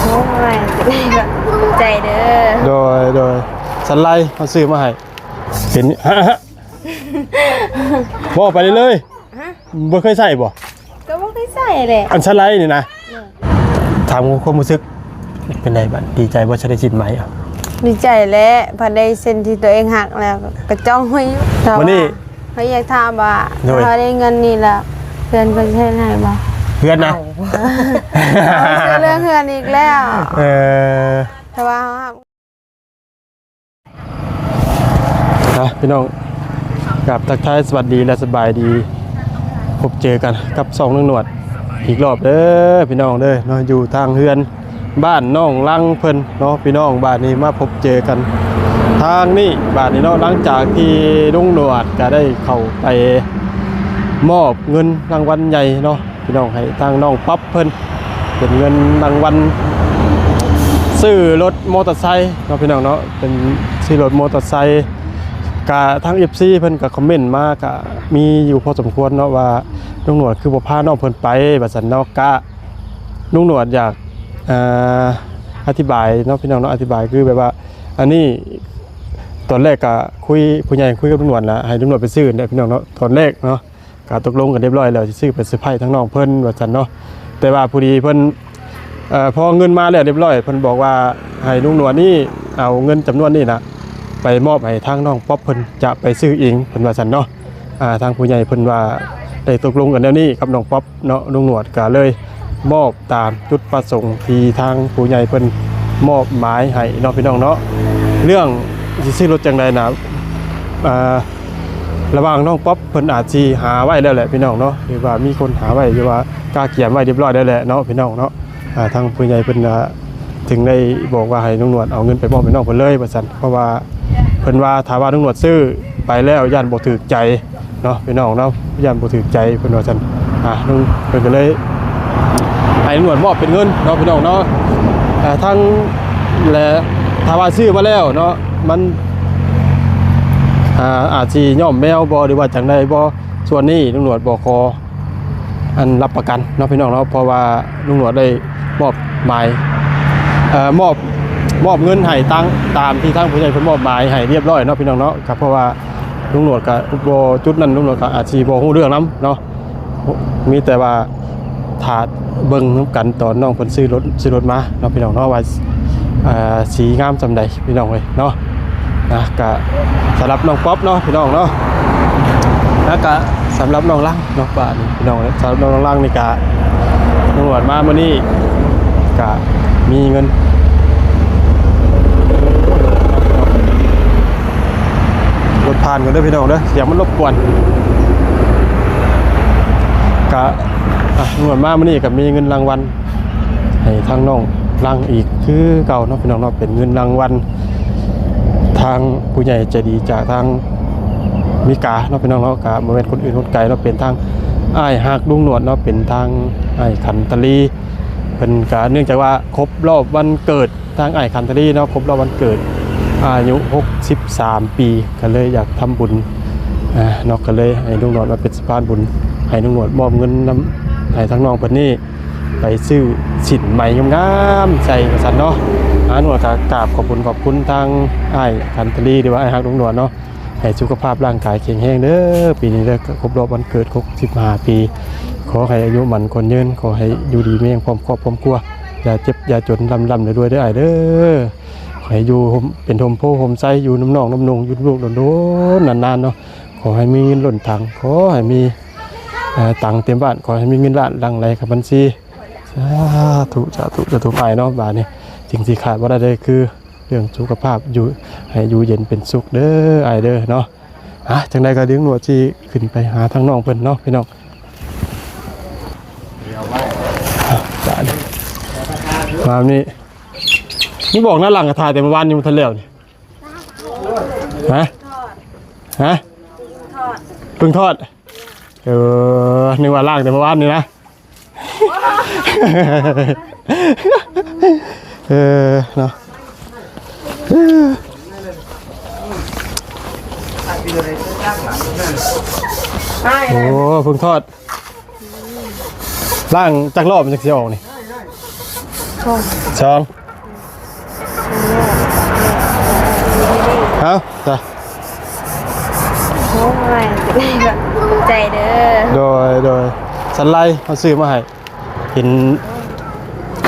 ໂອ້ຍ ຂອບໃຈເດີ. ໂດຍ ໂດຍ ສັນໄລເຮົາຊື້ມາໃຫ້ ເປັນ ເວົ້າໄປເລີຍ ຮະ? ບໍ່ເຄີຍໃຊ້ບໍ່? ກໍບໍ່ເຄີຍໃຊ້ແຫຼະ ອັນສະໄລນີ້ນະ. ໂດຍ ຖາມຄວາມຮູ້ສຶກເປັນໃດບັດ ດີໃຈບໍ່ ຈະໄດ້ຊິນໃໝ່? ດີໃຈແຫຼະ ພັດໄດ້ເສັ້ນທີ່ຕົວເອງຮັກແລ້ວ ກໍຈ້ອງໄວ້ຢູ່. ແຕ່ວ່າ ມື້ນີ້ ຂ້ອຍຢາກຖາມວ່າ ໂດຍ ຖ້າໄດ້ເງິນນີ້ແລ້ວ ເຮືອນເພິ່ນຊິເຮັດໃຫ້ບໍ່? ເຮືອນນະ? ເອົາ ເອົາ ເລື່ອງເຮືອນອີກແລ້ວ. ເອີ ແຕ່ວ່າເຮົາ ອ່ະ ພີ່ນ້ອງ ກາບທັກທາຍສະຫວັດດີ ແລະ ສະບາຍດີ ພົບເຈີກັນກັບຊ່ອງນ້ອງໜວດອີກລອບເດີ ພີ່ນ້ອງເດີເນາະ. ຢູ່ທາງເຮືອນບ້ານນ້ອງລັງເພິ່ນເນາະ ພີ່ນ້ອງ. ບາດນີ້ມາພົບເຈີກັນທາງນີ້ບາດນີ້ເນາະ ຫຼັງຈາກທີ່ລຸງໜວດກະໄດ້ເຂົ້າໄປມອບເງິນລາງວັນໃຫຍ່ເນາະ ພີ່ນ້ອງ ໃຫ້ທາງນ້ອງປັອບເພິ່ນ ເປັນເງິນລາງວັນຊື້ລົດມໍເຕີໄຊເນາະ ພີ່ນ້ອງເນາະ ເປັນຊື້ລົດມໍເຕີໄຊ. ກະທາງເອັຟຊີເພິ່ນກະຄອມເມັນມາ ກະມີຢູ່ພໍສົມຄວນເນາະ ວ່າລຸງໜວດຄືບໍ່ພານ້ອງເພິ່ນໄປ ວ່າຊັ້ນເນາະ. ກະລຸງໜວດຢາກ ເອີ ອະທິບາຍເນາະ ພີ່ນ້ອງເນາະ ອະທິບາຍຄືແບບວ່າ ອັນນີ້ຕອນແລກກະຄຸຍ ຜູ້ໃຫຍ່ຄຸຍກັບລຸງໜວດລະ ໃຫ້ລຸງໜວດໄປຊື້ແຫຼະ ພີ່ນ້ອງເນາະ ຕອນແລກເນາະ. ກະຕົກລົງກັນຮຽບຮ້ອຍແລ້ວ ຊິຊື້ໄປເຊີໄພທາງນ້ອງເພິ່ນວ່າຊັ້ນເນາະ. ແຕ່ວ່າພໍດີເພິ່ນ ເອີ ພໍເງິນມາແລ້ວຮຽບຮ້ອຍ ເພິ່ນບອກວ່າໃຫ້ລຸງໜວດນີ້ເອົາເງິນຈຳນວນນີ້ນະ ໄປມອບໃຫ້ທາງນ້ອງປັອບເພິ່ນຈະໄປຊື້ເອງ ເພິ່ນວ່າຊັ້ນເນາະ. ອ່າ ທາງຜູ້ໃຫຍ່ເພິ່ນວ່າໄດ້ຕົກລົງກັນແນວນີ້ກັບນ້ອງປັອບເນາະ ລຸງໜວດກະເລີຍມອບ ຕາມຈຸດປະສົງທີ່ທາງຜູ້ໃຫຍ່ເພິ່ນມອບໝາຍໃຫ້ເນາະ ພີ່ນ້ອງເນາະ. ເລື່ອງຊິຊື້ລົດຈັ່ງໃດນະ ອ່າ ລະຫວ່າງນ້ອງປັອບເພິ່ນອາດຊິຫາໄວ້ແລ້ວແຫຼະ ພີ່ນ້ອງເນາະ ຫຼືວ່າມີຄົນຫາໄວ້ ຫຼືວ່າກະກຽມໄວ້ຮຽບຮ້ອຍແລ້ວແຫຼະເນາະ ພີ່ນ້ອງເນາະ. ອ່າ ທາງຜູ້ໃຫຍ່ເພິ່ນ ອ່າ ຈຶ່ງໄດ້ບອກວ່າໃຫ້ລຸງໜວດເອົາເງິນໄປມອບໃຫ້ນ້ອງເພິ່ນເລີຍວ່າຊັ້ນ ເພາະວ່າເພິ່ນວ່າຖ້າວ່າລຸງໜວດຊື້ໄປແລ້ວຢ້ານບໍ່ຖືກໃຈ ເນາະ ພີ່ນ້ອງເນາະ ຢ້ານບໍ່ຖືກໃຈ ເພິ່ນວ່າຊັ້ນ. ອ່າ ລຸງ ເພິ່ນກໍເລີຍໃຫ້ລຸງໜວດມອບເປັນເງິນເນາະ ພີ່ນ້ອງເນາະ. ອ່າ ທັງ ແລະ ຖ້າວ່າຊື້ມາແລ້ວເນາະ ມັນ ອ່າ ອາດຊິຍ້ອມແມວບໍ່ ຫຼືວ່າຈັ່ງໃດບໍ່ ສ່ວນນີ້ລຸງໜວດບໍ່ຂໍ ອັນ ຮັບປະກັນເນາະ ພີ່ນ້ອງເນາະ ເພາະວ່າລຸງໜວດໄດ້ມອບໝາຍ ເອີ ມອບ ມອບເງິນໃຫ້ຕາມ ຕາມທີ່ທາງຜູ້ໃຫຍ່ເພິ່ນມອບໝາຍໃຫ້ຮຽບຮ້ອຍເນາະ ພີ່ນ້ອງເນາະ. ກໍເພາະວ່າລຸງໜວດກໍບໍ່ ຈຸດນັ້ນລຸງໜວດກໍອາດຊິບໍ່ຮູ້ເລື່ອງນຳເນາະ ມີແຕ່ວ່າຖ້າເບິ່ງນຳກັນຕອນນ້ອງເພິ່ນຊື້ລົດ ຊື້ລົດມາເນາະ ພີ່ນ້ອງເນາະ ວ່າ ອ່າ ສີງາມສ່ຳໃດ ພີ່ນ້ອງເອີຍເນາະ. ນະ ກະສຳລັບນ້ອງປັອບເນາະ ພີ່ນ້ອງເນາະ ແລ້ວກະສຳລັບນ້ອງລັງເນາະ ບາດນີ້ພີ່ນ້ອງເອີຍ ສຳລັບນ້ອງລັງນີ້ກະ ຕຳຫຼວດມາມື້ນີ້ກະມີເງິນ ລົດຜ່ານກ່ອນເດີພີ່ນ້ອງເດີ ສຽງມັນລົບກວນ. ກະ ອ່ະ ຕຳຫຼວດມາມື້ນີ້ກະມີເງິນລາງວັນ ໃຫ້ທາງນ້ອງລັງອີກຄືເກົ່າເນາະ ພີ່ນ້ອງເນາະ ເປັນເງິນລາງວັນ ທາງຜູ້ໃຫຍ່ໃຈດີຈາກທາງເມກາເນາະ ພີ່ນ້ອງເນາະ ກະບໍ່ແມ່ນຄົນອື່ນຄົນໄກເນາະ ເປັນທາງອ້າຍຮັກລຸງໜວດເນາະ ເປັນທາງອ້າຍຂັນທະລີ ເພິ່ນກະເນື່ອງຈາກວ່າຄົບລອບວັນເກີດ ທາງອ້າຍຂັນທະລີເນາະ ຄົບລອບວັນເກີດ ອາຍຸຫົກສິບສາມປີ ກໍເລີຍຢາກທຳບຸນ ອ່າ ເນາະ ກໍເລີຍໃຫ້ລຸງໜວດມາເປັນສະພານບຸນ ໃຫ້ລຸງໜວດມອບເງິນນຳ ໃຫ້ທາງນ້ອງເພິ່ນນີ້ ໄປຊື້ສິ້ນໃໝ່ງາມໆໃສ່ວ່າຊັ້ນເນາະ. ອາ ໜວດກໍກາບຂອບຄຸນຂອບຄຸນທາງອ້າຍຂັນທະລີ ຫຼືວ່າອ້າຍຮັກລຸງໜວດເນາະ ໃຫ້ສຸຂະພາບຮ່າງກາຍແຂງແຮງເດີ ປີນີ້ເດີ ຄົບລອບວັນເກີດຄົບສິບຫ້າປີ ຂໍໃຫ້ອາຍຸໝັ້ນຂວັນຍືນ ຂໍໃຫ້ຢູ່ດີມີແຮງພ້ອມຄອບພ້ອມຄົວ ຢ່າເຈັບຢ່າຈົນ ລ່ຳໆລວຍໆເດີອ້າຍເດີ. ຂໍໃຫ້ຢູ່ຮົ່ມ ເປັນຮົ່ມໂພຮົ່ມໄຊ ຢູ່ນຳນ້ອງນຳນຸ່ງ ຢູ່ນຳລູກດົນໆນານໆເນາະ. ຂໍໃຫ້ມີເງິນລົ້ນຖັງ ຂໍໃຫ້ມີ ເອີ ຕັງເຕັມບ້ານ ຂໍໃຫ້ມີເງິນລ້ານຫຼັ່ງໄຫຼເຂົ້າບັນຊີ. ສາທຸ ສາທຸ ສາທຸອ້າຍເນາະ. ບາດນີ້ສິ່ງທີ່ຂາດບໍ່ໄດ້ເລີຍຄືເລື່ອງສຸຂະພາບ ຢູ່ ໃຫ້ຢູ່ເຢັນເປັນສຸກເດີອ້າຍເດີເນາະ. ອ່ະ ຈັ່ງໃດກໍດຽວໜວດຊິຂຶ້ນໄປຫາທາງນ້ອງເພິ່ນເນາະ ພີ່ນ້ອງ. ອ່ະ ບາດນີ້ ມານີ້ ນີ້ບອກໜ້າຫຼັງກໍຖ່າຍແຕ່ເມື່ອວານນີ້ ບໍ່ທັນແລ້ວນີ້. ຮະ? ຮະ? ເພິ່ງທອດ. ເອີ ນຶກວ່າລ້າງແຕ່ເມື່ອວານນີ້ນະ. ເອີ ເນາະ. ໂອ້ ເພິ່ງທອດ. ລ້າງຈັກລອບມັນຈັ່ງຊິອອກນີ້? ສອງ ເອົາ ຈ້ະ ໂອ້ຍ ຂອບໃຈເດີ ໂດຍ ໂດຍ ສັນໄລເຮົາຊື້ມາໃຫ້ ເຫັນ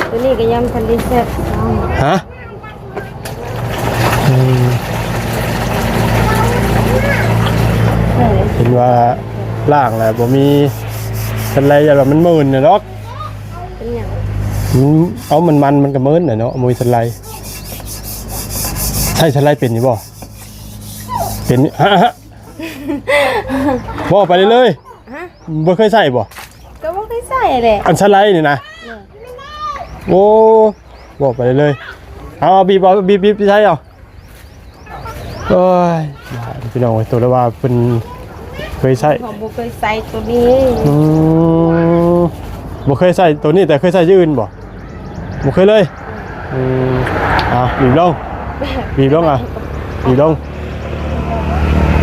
ໂຕນີ້ກໍຍັງບໍ່ທັນໄດ້ແຊັບ ຮະ? ອືມ ເຫັນວ່າລ້າງແລ້ວບໍ່ມີ ເປັນໄລ ຢ້ານວ່າມັນມື່ນນະດອກ ເປັນຫຍັງ? ມັນ ເອົາ ມັນ ມັນ ມັນກໍມື່ນນະເນາະ ບໍ່ມີສະໄລ ໃຊ້ສະໄລເປັນຢູ່ບໍ່? ເປັນ ຮະ ຮະ ເວົ້າໄປເລີຍ ຮະ? ບໍ່ເຄີຍໃຊ້ບໍ່? ກໍບໍ່ເຄີຍໃຊ້ແຫຼະ ອັນສະໄລນີ້ນະ ໂອ້ ບອກໄປເລີຍ ເອົາ ເອົາ ບີບ ເອົາ ບີບ ບີບໃຊ້ເອົາ ໂອ້ຍ ພີ່ນ້ອງເອີຍ ໂຕລະວ່າເພິ່ນເຄີຍໃຊ້ ເຮົາບໍ່ເຄີຍໃຊ້ໂຕນີ້ ອືມ ບໍ່ເຄີຍໃຊ້ໂຕນີ້ ແຕ່ເຄີຍໃຊ້ຢູ່ອື່ນບໍ່? ບໍ່ເຄີຍເລີຍ ອືມ ອ່າ ບີບລົງ ບີບລົງ ອ່າ ບີບລົງ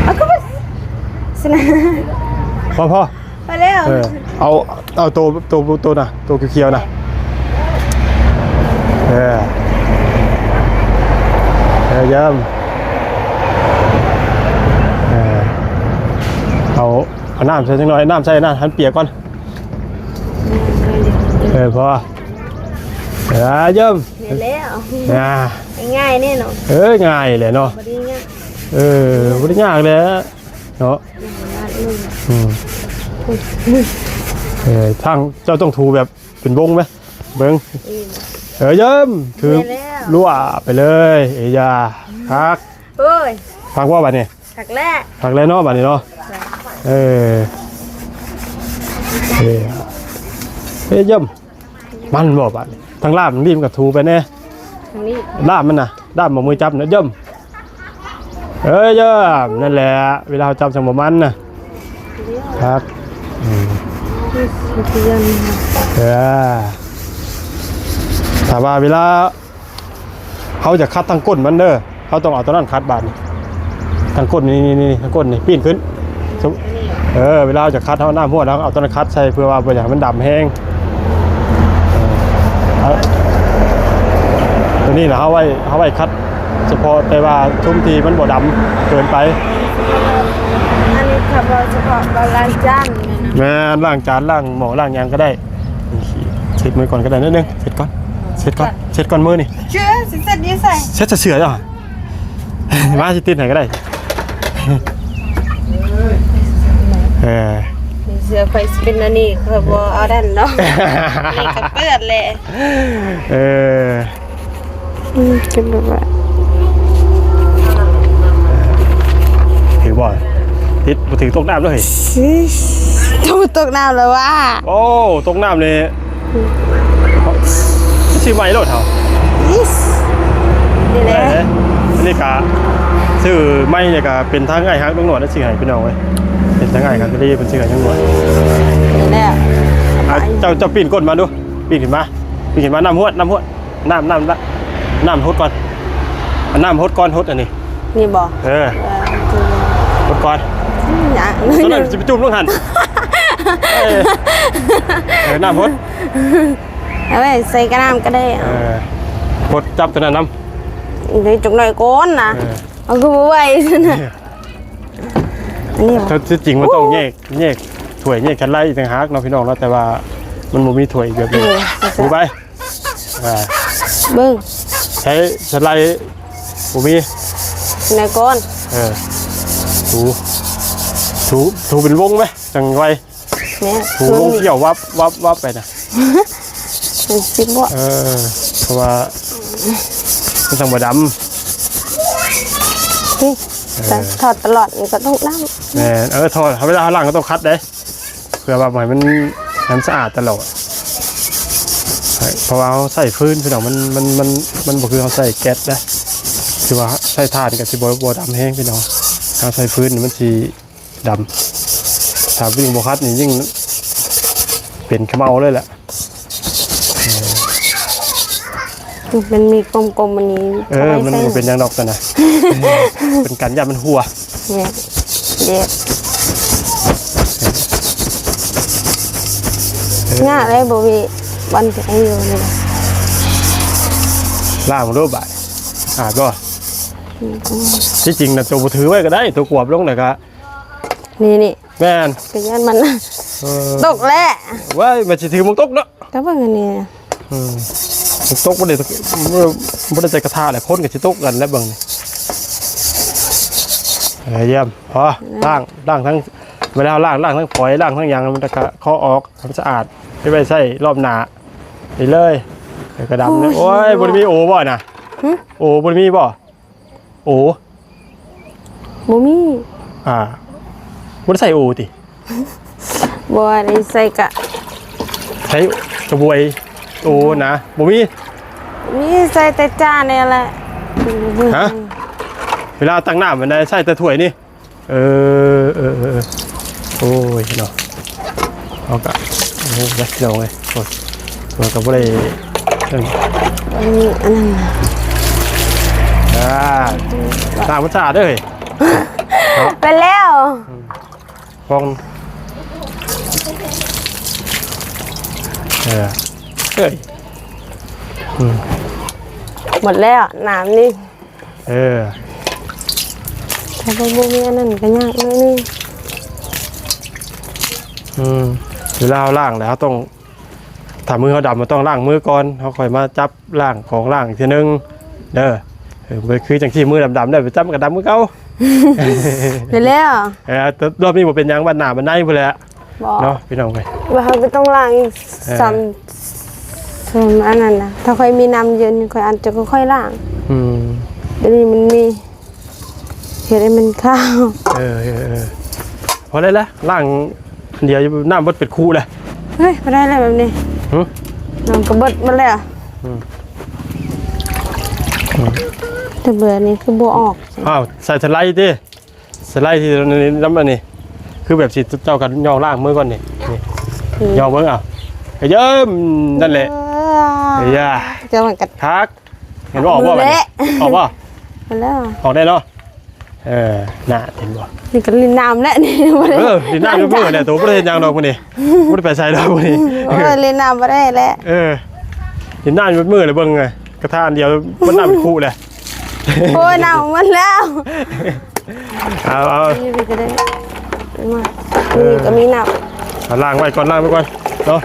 ເອົາ ກໍບໍ່ ຊັ້ນນະ ພໍ ພໍ ພໍແລ້ວ ເອີ ເອົາ ເອົາໂຕ ໂຕ ໂຕນະ ໂຕຂຽວໆນະ ເອີ ເອີ ຢ້ຳ ເອີ ເອົາ ເອົານ້ຳໃສ່ຈັກໜ້ອຍ ນ້ຳໃສ່ນະ ໃຫ້ມັນປຽກກ່ອນ ເອີ ພໍ ເອີ ຢ້ຳ ແມ່ນແລ້ວ ອ່າ ງ່າຍແນ່ເນາະ ເອີ ງ່າຍແຫຼະເນາະ ບໍ່ໄດ້ຍາກ ເອີ ບໍ່ໄດ້ຍາກແຫຼະເນາະ ອືມ ເອີ ທາງເຈົ້າຕ້ອງຖູແບບເປັນວົງໄໝ ເບິ່ງ ເອີ ຢ້ຳ ຖື ແມ່ນແລ້ວ ລົວະໄປເລີຍ ເອີ ຢ່າ ຄັກ ໂອ້ຍ ຄັກບໍ່ບາດນີ້? ຄັກແລ້ວ ຄັກແລ້ວເນາະບາດນີ້ເນາະ ເອີ ເອີ ເອີ ຢ້ຳ ມັນບໍ່ບາດນີ້ ທາງລາບນີ້ມັນກໍຖູໄປແດ່ ທາງນີ້ ລາບມັນນະ ລາບເອົາມືຈັບນະ ຢ້ຳ ເອີ ຢ້ຳ ນັ້ນແຫຼະ ເວລາເຮົາຈັບຈັ່ງບໍ່ມັນນະ ຄັກ ອືມ ເອີ ຖ້າວ່າເວລາ ເຮົາຈະຂັດທາງກົ້ນມັນເດີ ເຮົາຕ້ອງເອົາຕົວນັ້ນຂັດບາດນີ້ ທາງກົ້ນນີ້ ນີ້ ນີ້ ທາງກົ້ນນີ້ ປີ້ນຂຶ້ນ ເອີ ເວລາເຮົາຈະຂັດ ເຮົາເອົານ້ຳຮວດ ເຮົາເອົາຕົວນັ້ນຂັດໃສ່ ເພື່ອວ່າບໍ່ຢາກໃຫ້ມັນດຳແຮງ ເອີ ຕົວນີ້ນະ ເຮົາໄວ້ ເຮົາໄວ້ຂັດສະເພາະ ແຕ່ວ່າຊຸມທີ່ມັນບໍ່ດຳເກີນໄປ ອັນນີ້ເຂົາບອກສະເພາະບ່ອນລ້າງຈານແມ່ນບໍ່? ແມ່ນ ລ້າງຈານ ລ້າງໝໍ້ ລ້າງຫຍັງກໍໄດ້ ເຊັດມືກ່ອນກໍໄດ້ໜ້ອຍໜຶ່ງ ເຊັດກ່ອນ ເຊັດກ່ອນ ເຊັດກ່ອນມືນີ້ ເຊື່ອ ຊິເຊັດຢູ່ໃສ? ເຊັດເສື້ອເຈົ້າ ມາຊິຕິດໃຫ້ກໍໄດ້ ເອີ ເສື້ອຂ້ອຍຊິເປັນອັນນີ້ ຂ້ອຍບໍ່ເອົານັ້ນດອກ ນີ້ກໍເປື້ອນແຫຼະ ເອີ ອືມ ເປັນແບບວ່າ ຖືກບໍ່? ຕິດ ບໍ່ຖືກຕົກນ້ຳເດີ ໂຕຕົກນ້ຳແລ້ວວ່າ ໂອ້ ຕົກນ້ຳນີ້ ຊື້ໃໝ່ໂລດເຮົາ ອີສ ນີ້ແຫຼະ ເອີ ອັນນີ້ກະຊື້ໃໝ່ນີ້ກະເປັນທາງອ້າຍຮັກລຸງໜວດຊື້ໃຫ້ພີ່ນ້ອງເອີຍ ເປັນທາງອ້າຍຄັນຕະລີເພິ່ນຊື້ໃຫ້ລຸງໜວດ ນີ້ແຫຼະ ອ່າ ເຈົ້າ ເຈົ້າປີ້ນກົ້ນມາດູ ປີ້ນຂຶ້ນມາ ປີ້ນຂຶ້ນມາ ນ້ຳຫວດ ນ້ຳຫວດ ນ້ຳ ນ້ຳ ນ້ຳຫົດກ່ອນ ເອົານ້ຳຫົດກ່ອນ ຫົດອັນນີ້ ນີ້ບໍ່? ເອີ ເອີ ຫົດກ່ອນ ອືມ ຕົວນັ້ນຊິໄປຈຸ່ມລົງຫັ້ນ ເອີ ເອີ ນ້ຳຫົດ ເອົາໄວ້ໃສ່ກະນ້ຳກໍໄດ້ ເອີ ຫົດຈັບຕົວນັ້ນນຳ ໄດ້ຈັກໜ້ອຍກ່ອນນະ ເອີ ເອົາຄືບໍ່ໄວຊັ້ນນະ ເອີ ອັນນີ້ບໍ່? ທີ່ຈິງມັນຕ້ອງແຍກ ແຍກຖ້ວຍ ແຍກຄັນໄລອີກຕ່າງຫາກເນາະ ພີ່ນ້ອງເນາະ ແຕ່ວ່າມັນບໍ່ມີຖ້ວຍອີກແບບນີ້ ເອີ ຖືໄປ ອ່າ ເບິ່ງ ໃຊ້ສະໄລບໍ່ມີ ສະໄລກ່ອນ ເອີ ຖູ ຖູ ຖູເປັນວົງໄໝ ຈັ່ງໄວ ແມ່ນ ຖູວົງ ຖູ ກ່ຽວວັບ ວັບ ວັບໄປນະ ມັນຊິບໍ່ ເອີ ເພາະວ່າມັນຈັ່ງບໍ່ດຳ ນີ້ ເອີ ຖອດຕະຫຼອດ ມັນກໍຕ້ອງດຳ ແມ່ນ ເອີ ຖອດ ເວລາເຮົາລ້າງກໍຕ້ອງຂັດເດ້. ເພື່ອວ່າບໍ່ໃຫ້ມັນ ໃຫ້ມັນສະອາດຕະຫຼອດ ໃຫ້ ເພາະວ່າເຮົາໃຊ້ຟືນພີ່ນ້ອງ ມັນ ມັນ ມັນ ມັນບໍ່ຄືເຮົາໃຊ້ແກັສເດ້ ຄືວ່າໃຊ້ຖ່ານກໍຊິບໍ່ ບໍ່ດຳແຮງພີ່ນ້ອງ ເຮົາໃຊ້ຟືນນີ້ມັນຊິດຳ ຖ້າຍິ່ງບໍ່ຂັດນີ້ຍິ່ງເປັນຂະເໝົາເລີຍແຫຼະ. ມັນມີກົມໆ ອັນນີ້ ເອີ ມັນບໍ່ເປັນຫຍັງດອກຊັ້ນນະ ເປັນການຢ້ານມັນຮົ່ວ ແດດ ເອີ ຍາກເລີຍ ບໍ່ມີບ່ອນໃຫ້ຢູ່ນີ້ ລ້າງເບິ່ງດູບາດ ອາດບໍ່? ອືມ ທີ່ຈິງນະ ໂຕບໍ່ຖືໄວ້ກໍໄດ້ ໂຕກວບລົງແລ້ວກໍ ນີ້ໆ ແມ່ນ ກໍຢ້ານມັນ ເອີ ຕົກແຫຼະ ເວີ້ຍ ມັນຊິຖືມັນຕົກເນາະ ກໍເບິ່ງອັນນີ້ ອືມ ມັນຕົກບໍ່ໄດ້ ບໍ່ໄດ້ໃສ່ກະທະແຫຼະ ຄົນກໍຊິຕົກກັນແຫຼະເບິ່ງນີ້ ເອີ ຢ້ຽມ ພໍ ອືມ ລ້າງ ລ້າງທັງ ເວລາເຮົາລ້າງ ລ້າງທັງຝອຍ ລ້າງທັງຫຍັງ ແລ້ວມັນກໍເຄາະອອກ ໃຫ້ມັນສະອາດ ເກັບໄວ້ໃຊ້ລອບໜ້າໄດ້ເລີຍ ແລ້ວກໍດຳເລີຍ ໂອ້ຍ ໂອ້ຍ ບໍ່ໄດ້ມີໂອບໍ່ນະ? ຫຶ? ໂອບໍ່ໄດ້ມີບໍ່? ໂອ ບໍ່ມີ ອ່າ ບໍ່ໄດ້ໃສ່ໂອຕິ? ບໍ່ໄດ້ໃສ່ກະ ໃຊ້ກະບວຍໂອນະ ບໍ່ມີ ມີໃສ່ແຕ່ຈານນີ້ແຫຼະ ຮະ? ເວລາຕັກນ້ຳມັນໄດ້ໃຊ້ແຕ່ຖ້ວຍນີ້ ເອີ ເອີ ເອີ ໂອ້ຍເນາະ ເຮົາກະ ໂອ້ຍ ພີ່ນ້ອງເອີຍ ໂອ້ຍ ມັນກະບໍ່ໄດ້ ອັນນີ້ ອັນນັ້ນ ອ່າ ລ້າງມັນສະອາດເດີ ເນາະ ໄປແລ້ວ ອືມ ຟອງ ເອີ ເອີຍ ອືມ ໝົດແລ້ວ ນ້ຳນີ້ ເອີ ຖ້າບໍ່ ບໍ່ມີອັນນັ້ນກໍຍາກໜ້ອຍໜຶ່ງ ອືມ ເວລາເຮົາລ້າງແລ້ວ ເຮົາຕ້ອງ ຖ້າມືເຮົາດຳ ເຮົາຕ້ອງລ້າງມືກ່ອນ ເຮົາຄ່ອຍມາຈັບລ້າງຂອງລ້າງອີກເທື່ອໜຶ່ງເດີ ເອີ ບໍ່ຄືຈັ່ງຊີ້ມືດຳໆ ໄດ້ໄປຈັບມັນກໍດຳຄືເກົ່າ ແມ່ນແລ້ວ ເອີ ແຕ່ລອບນີ້ບໍ່ເປັນຫຍັງ ບາດໜ້າບາດໃນພຸ້ນແຫຼະ ບໍ່ ເນາະ ພີ່ນ້ອງເອີຍ ວ່າເຮົາກໍຕ້ອງລ້າງອີກ ເອີ ຊ້ຳ ສ່ວນອັນນັ້ນນະ ຖ້າຂ້ອຍມີນ້ຳເຢັນ ຂ້ອຍອາດຈະຄ່ອຍໆລ້າງ ອືມ ດຽວນີ້ມັນມີ ເຮັດໃຫ້ມັນຂາວ ເອີ ເອີ ເອີ ພໍແລ້ວລະ ລ້າງອັນດຽວ ນ້ຳເບິດເປັນຄຸແລ້ວ ເຮີ້ຍ ບໍ່ໄດ້ແລ້ວແບບນີ້ ຫຶ? ນ້ຳກໍເບິດໝົດແລ້ວ ອືມ ອືມ ແຕ່ເບື່ອນີ້ຄືບໍ່ອອກ ອ້າວ ໃສ່ສະໄລຕິ ສະໄລທີ່ນຳອັນນີ້ ຄືແບບຊິເຈົ້າກັນຍ່ອງລ້າງມືກ່ອນນີ້ ນີ້ ອືມ ຍ່ອງເບິ່ງ ເອົາ ກະເຢິມ ນັ້ນແຫຼະ ເອີ ເອີ ເຈົ້າມັນກະຄັກ ເຫັນບໍ່ ອອກບໍ່ ບາດນີ້ ອອກບໍ່ ອອກແລ້ວ ອອກໄດ້ເນາະ ເອີ ນ່າ ເຫັນບໍ່ ນີ້ກໍຫຼິ້ນນ້ຳແຫຼະນີ້ ບໍ່ໄດ້ ເອີ ຫຼິ້ນນ້ຳຢູ່ມື້ແຫຼະ ໂຕບໍ່ໄດ້ເຮັດຫຍັງດອກມື້ນີ້ ບໍ່ໄດ້ໄປໃສດອກມື້ນີ້ ໂອ້ຍ ຫຼິ້ນນ້ຳບໍ່ໄດ້ແຫຼະ ເອີ ຫຼິ້ນນ້ຳຢູ່ມື້ແຫຼະ ເບິ່ງ ກະທະອັນດຽວ ເບິດນ້ຳເປັນຄຸແລ້ວ ໂອ້ຍ ເນົ່າໝົດແລ້ວ ເອົາ ເອົາ ນີ້ກໍໄດ້ ມາ ເອີ ນີ້ກໍມີນ້ຳ ເອົາ ລ້າງໄວ້ກ່ອນ ລ້າງໄວ້ກ່ອນເນາະ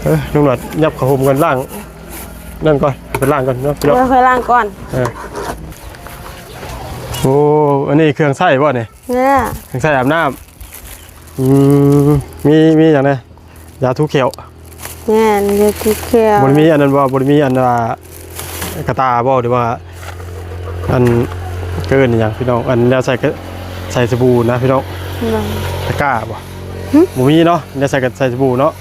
ເອີ ລຸງຫຼອດຫຍັບເຂົ້າຮົ່ມກ່ອນ ລ້າງນັ້ນກ່ອນ ໄປລ້າງກ່ອນເນາະ ເອົາ ຄ່ອຍລ້າງກ່ອນ ເອີ ໂອ້ ອັນນີ້ເຄື່ອງໃຊ້ບໍ່ນີ້? ເອີ ເຄື່ອງໃຊ້ອາບນ້ຳ ອືມ ມີ ມີຫຍັງແດ່? ຢາຖູແຂ້ວ ແມ່ນ ຢາຖູແຂ້ວ ບໍ່ໄດ້ມີອັນນັ້ນບໍ່? ບໍ່ໄດ້ມີອັນວ່າ ກະຕ່າບໍ່ ຫຼືວ່າ ອັນ ເອີ້ນຫຍັງພີ່ນ້ອງ ອັນແນວໃສ່ກະ ໃສ່ສະບູນະພີ່ນ້ອງ ຕະກ້າບໍ່? ຫຶ? ບໍ່ມີເນາະ ແນວໃສ່ກະ ໃສ່ສະບູເນາະ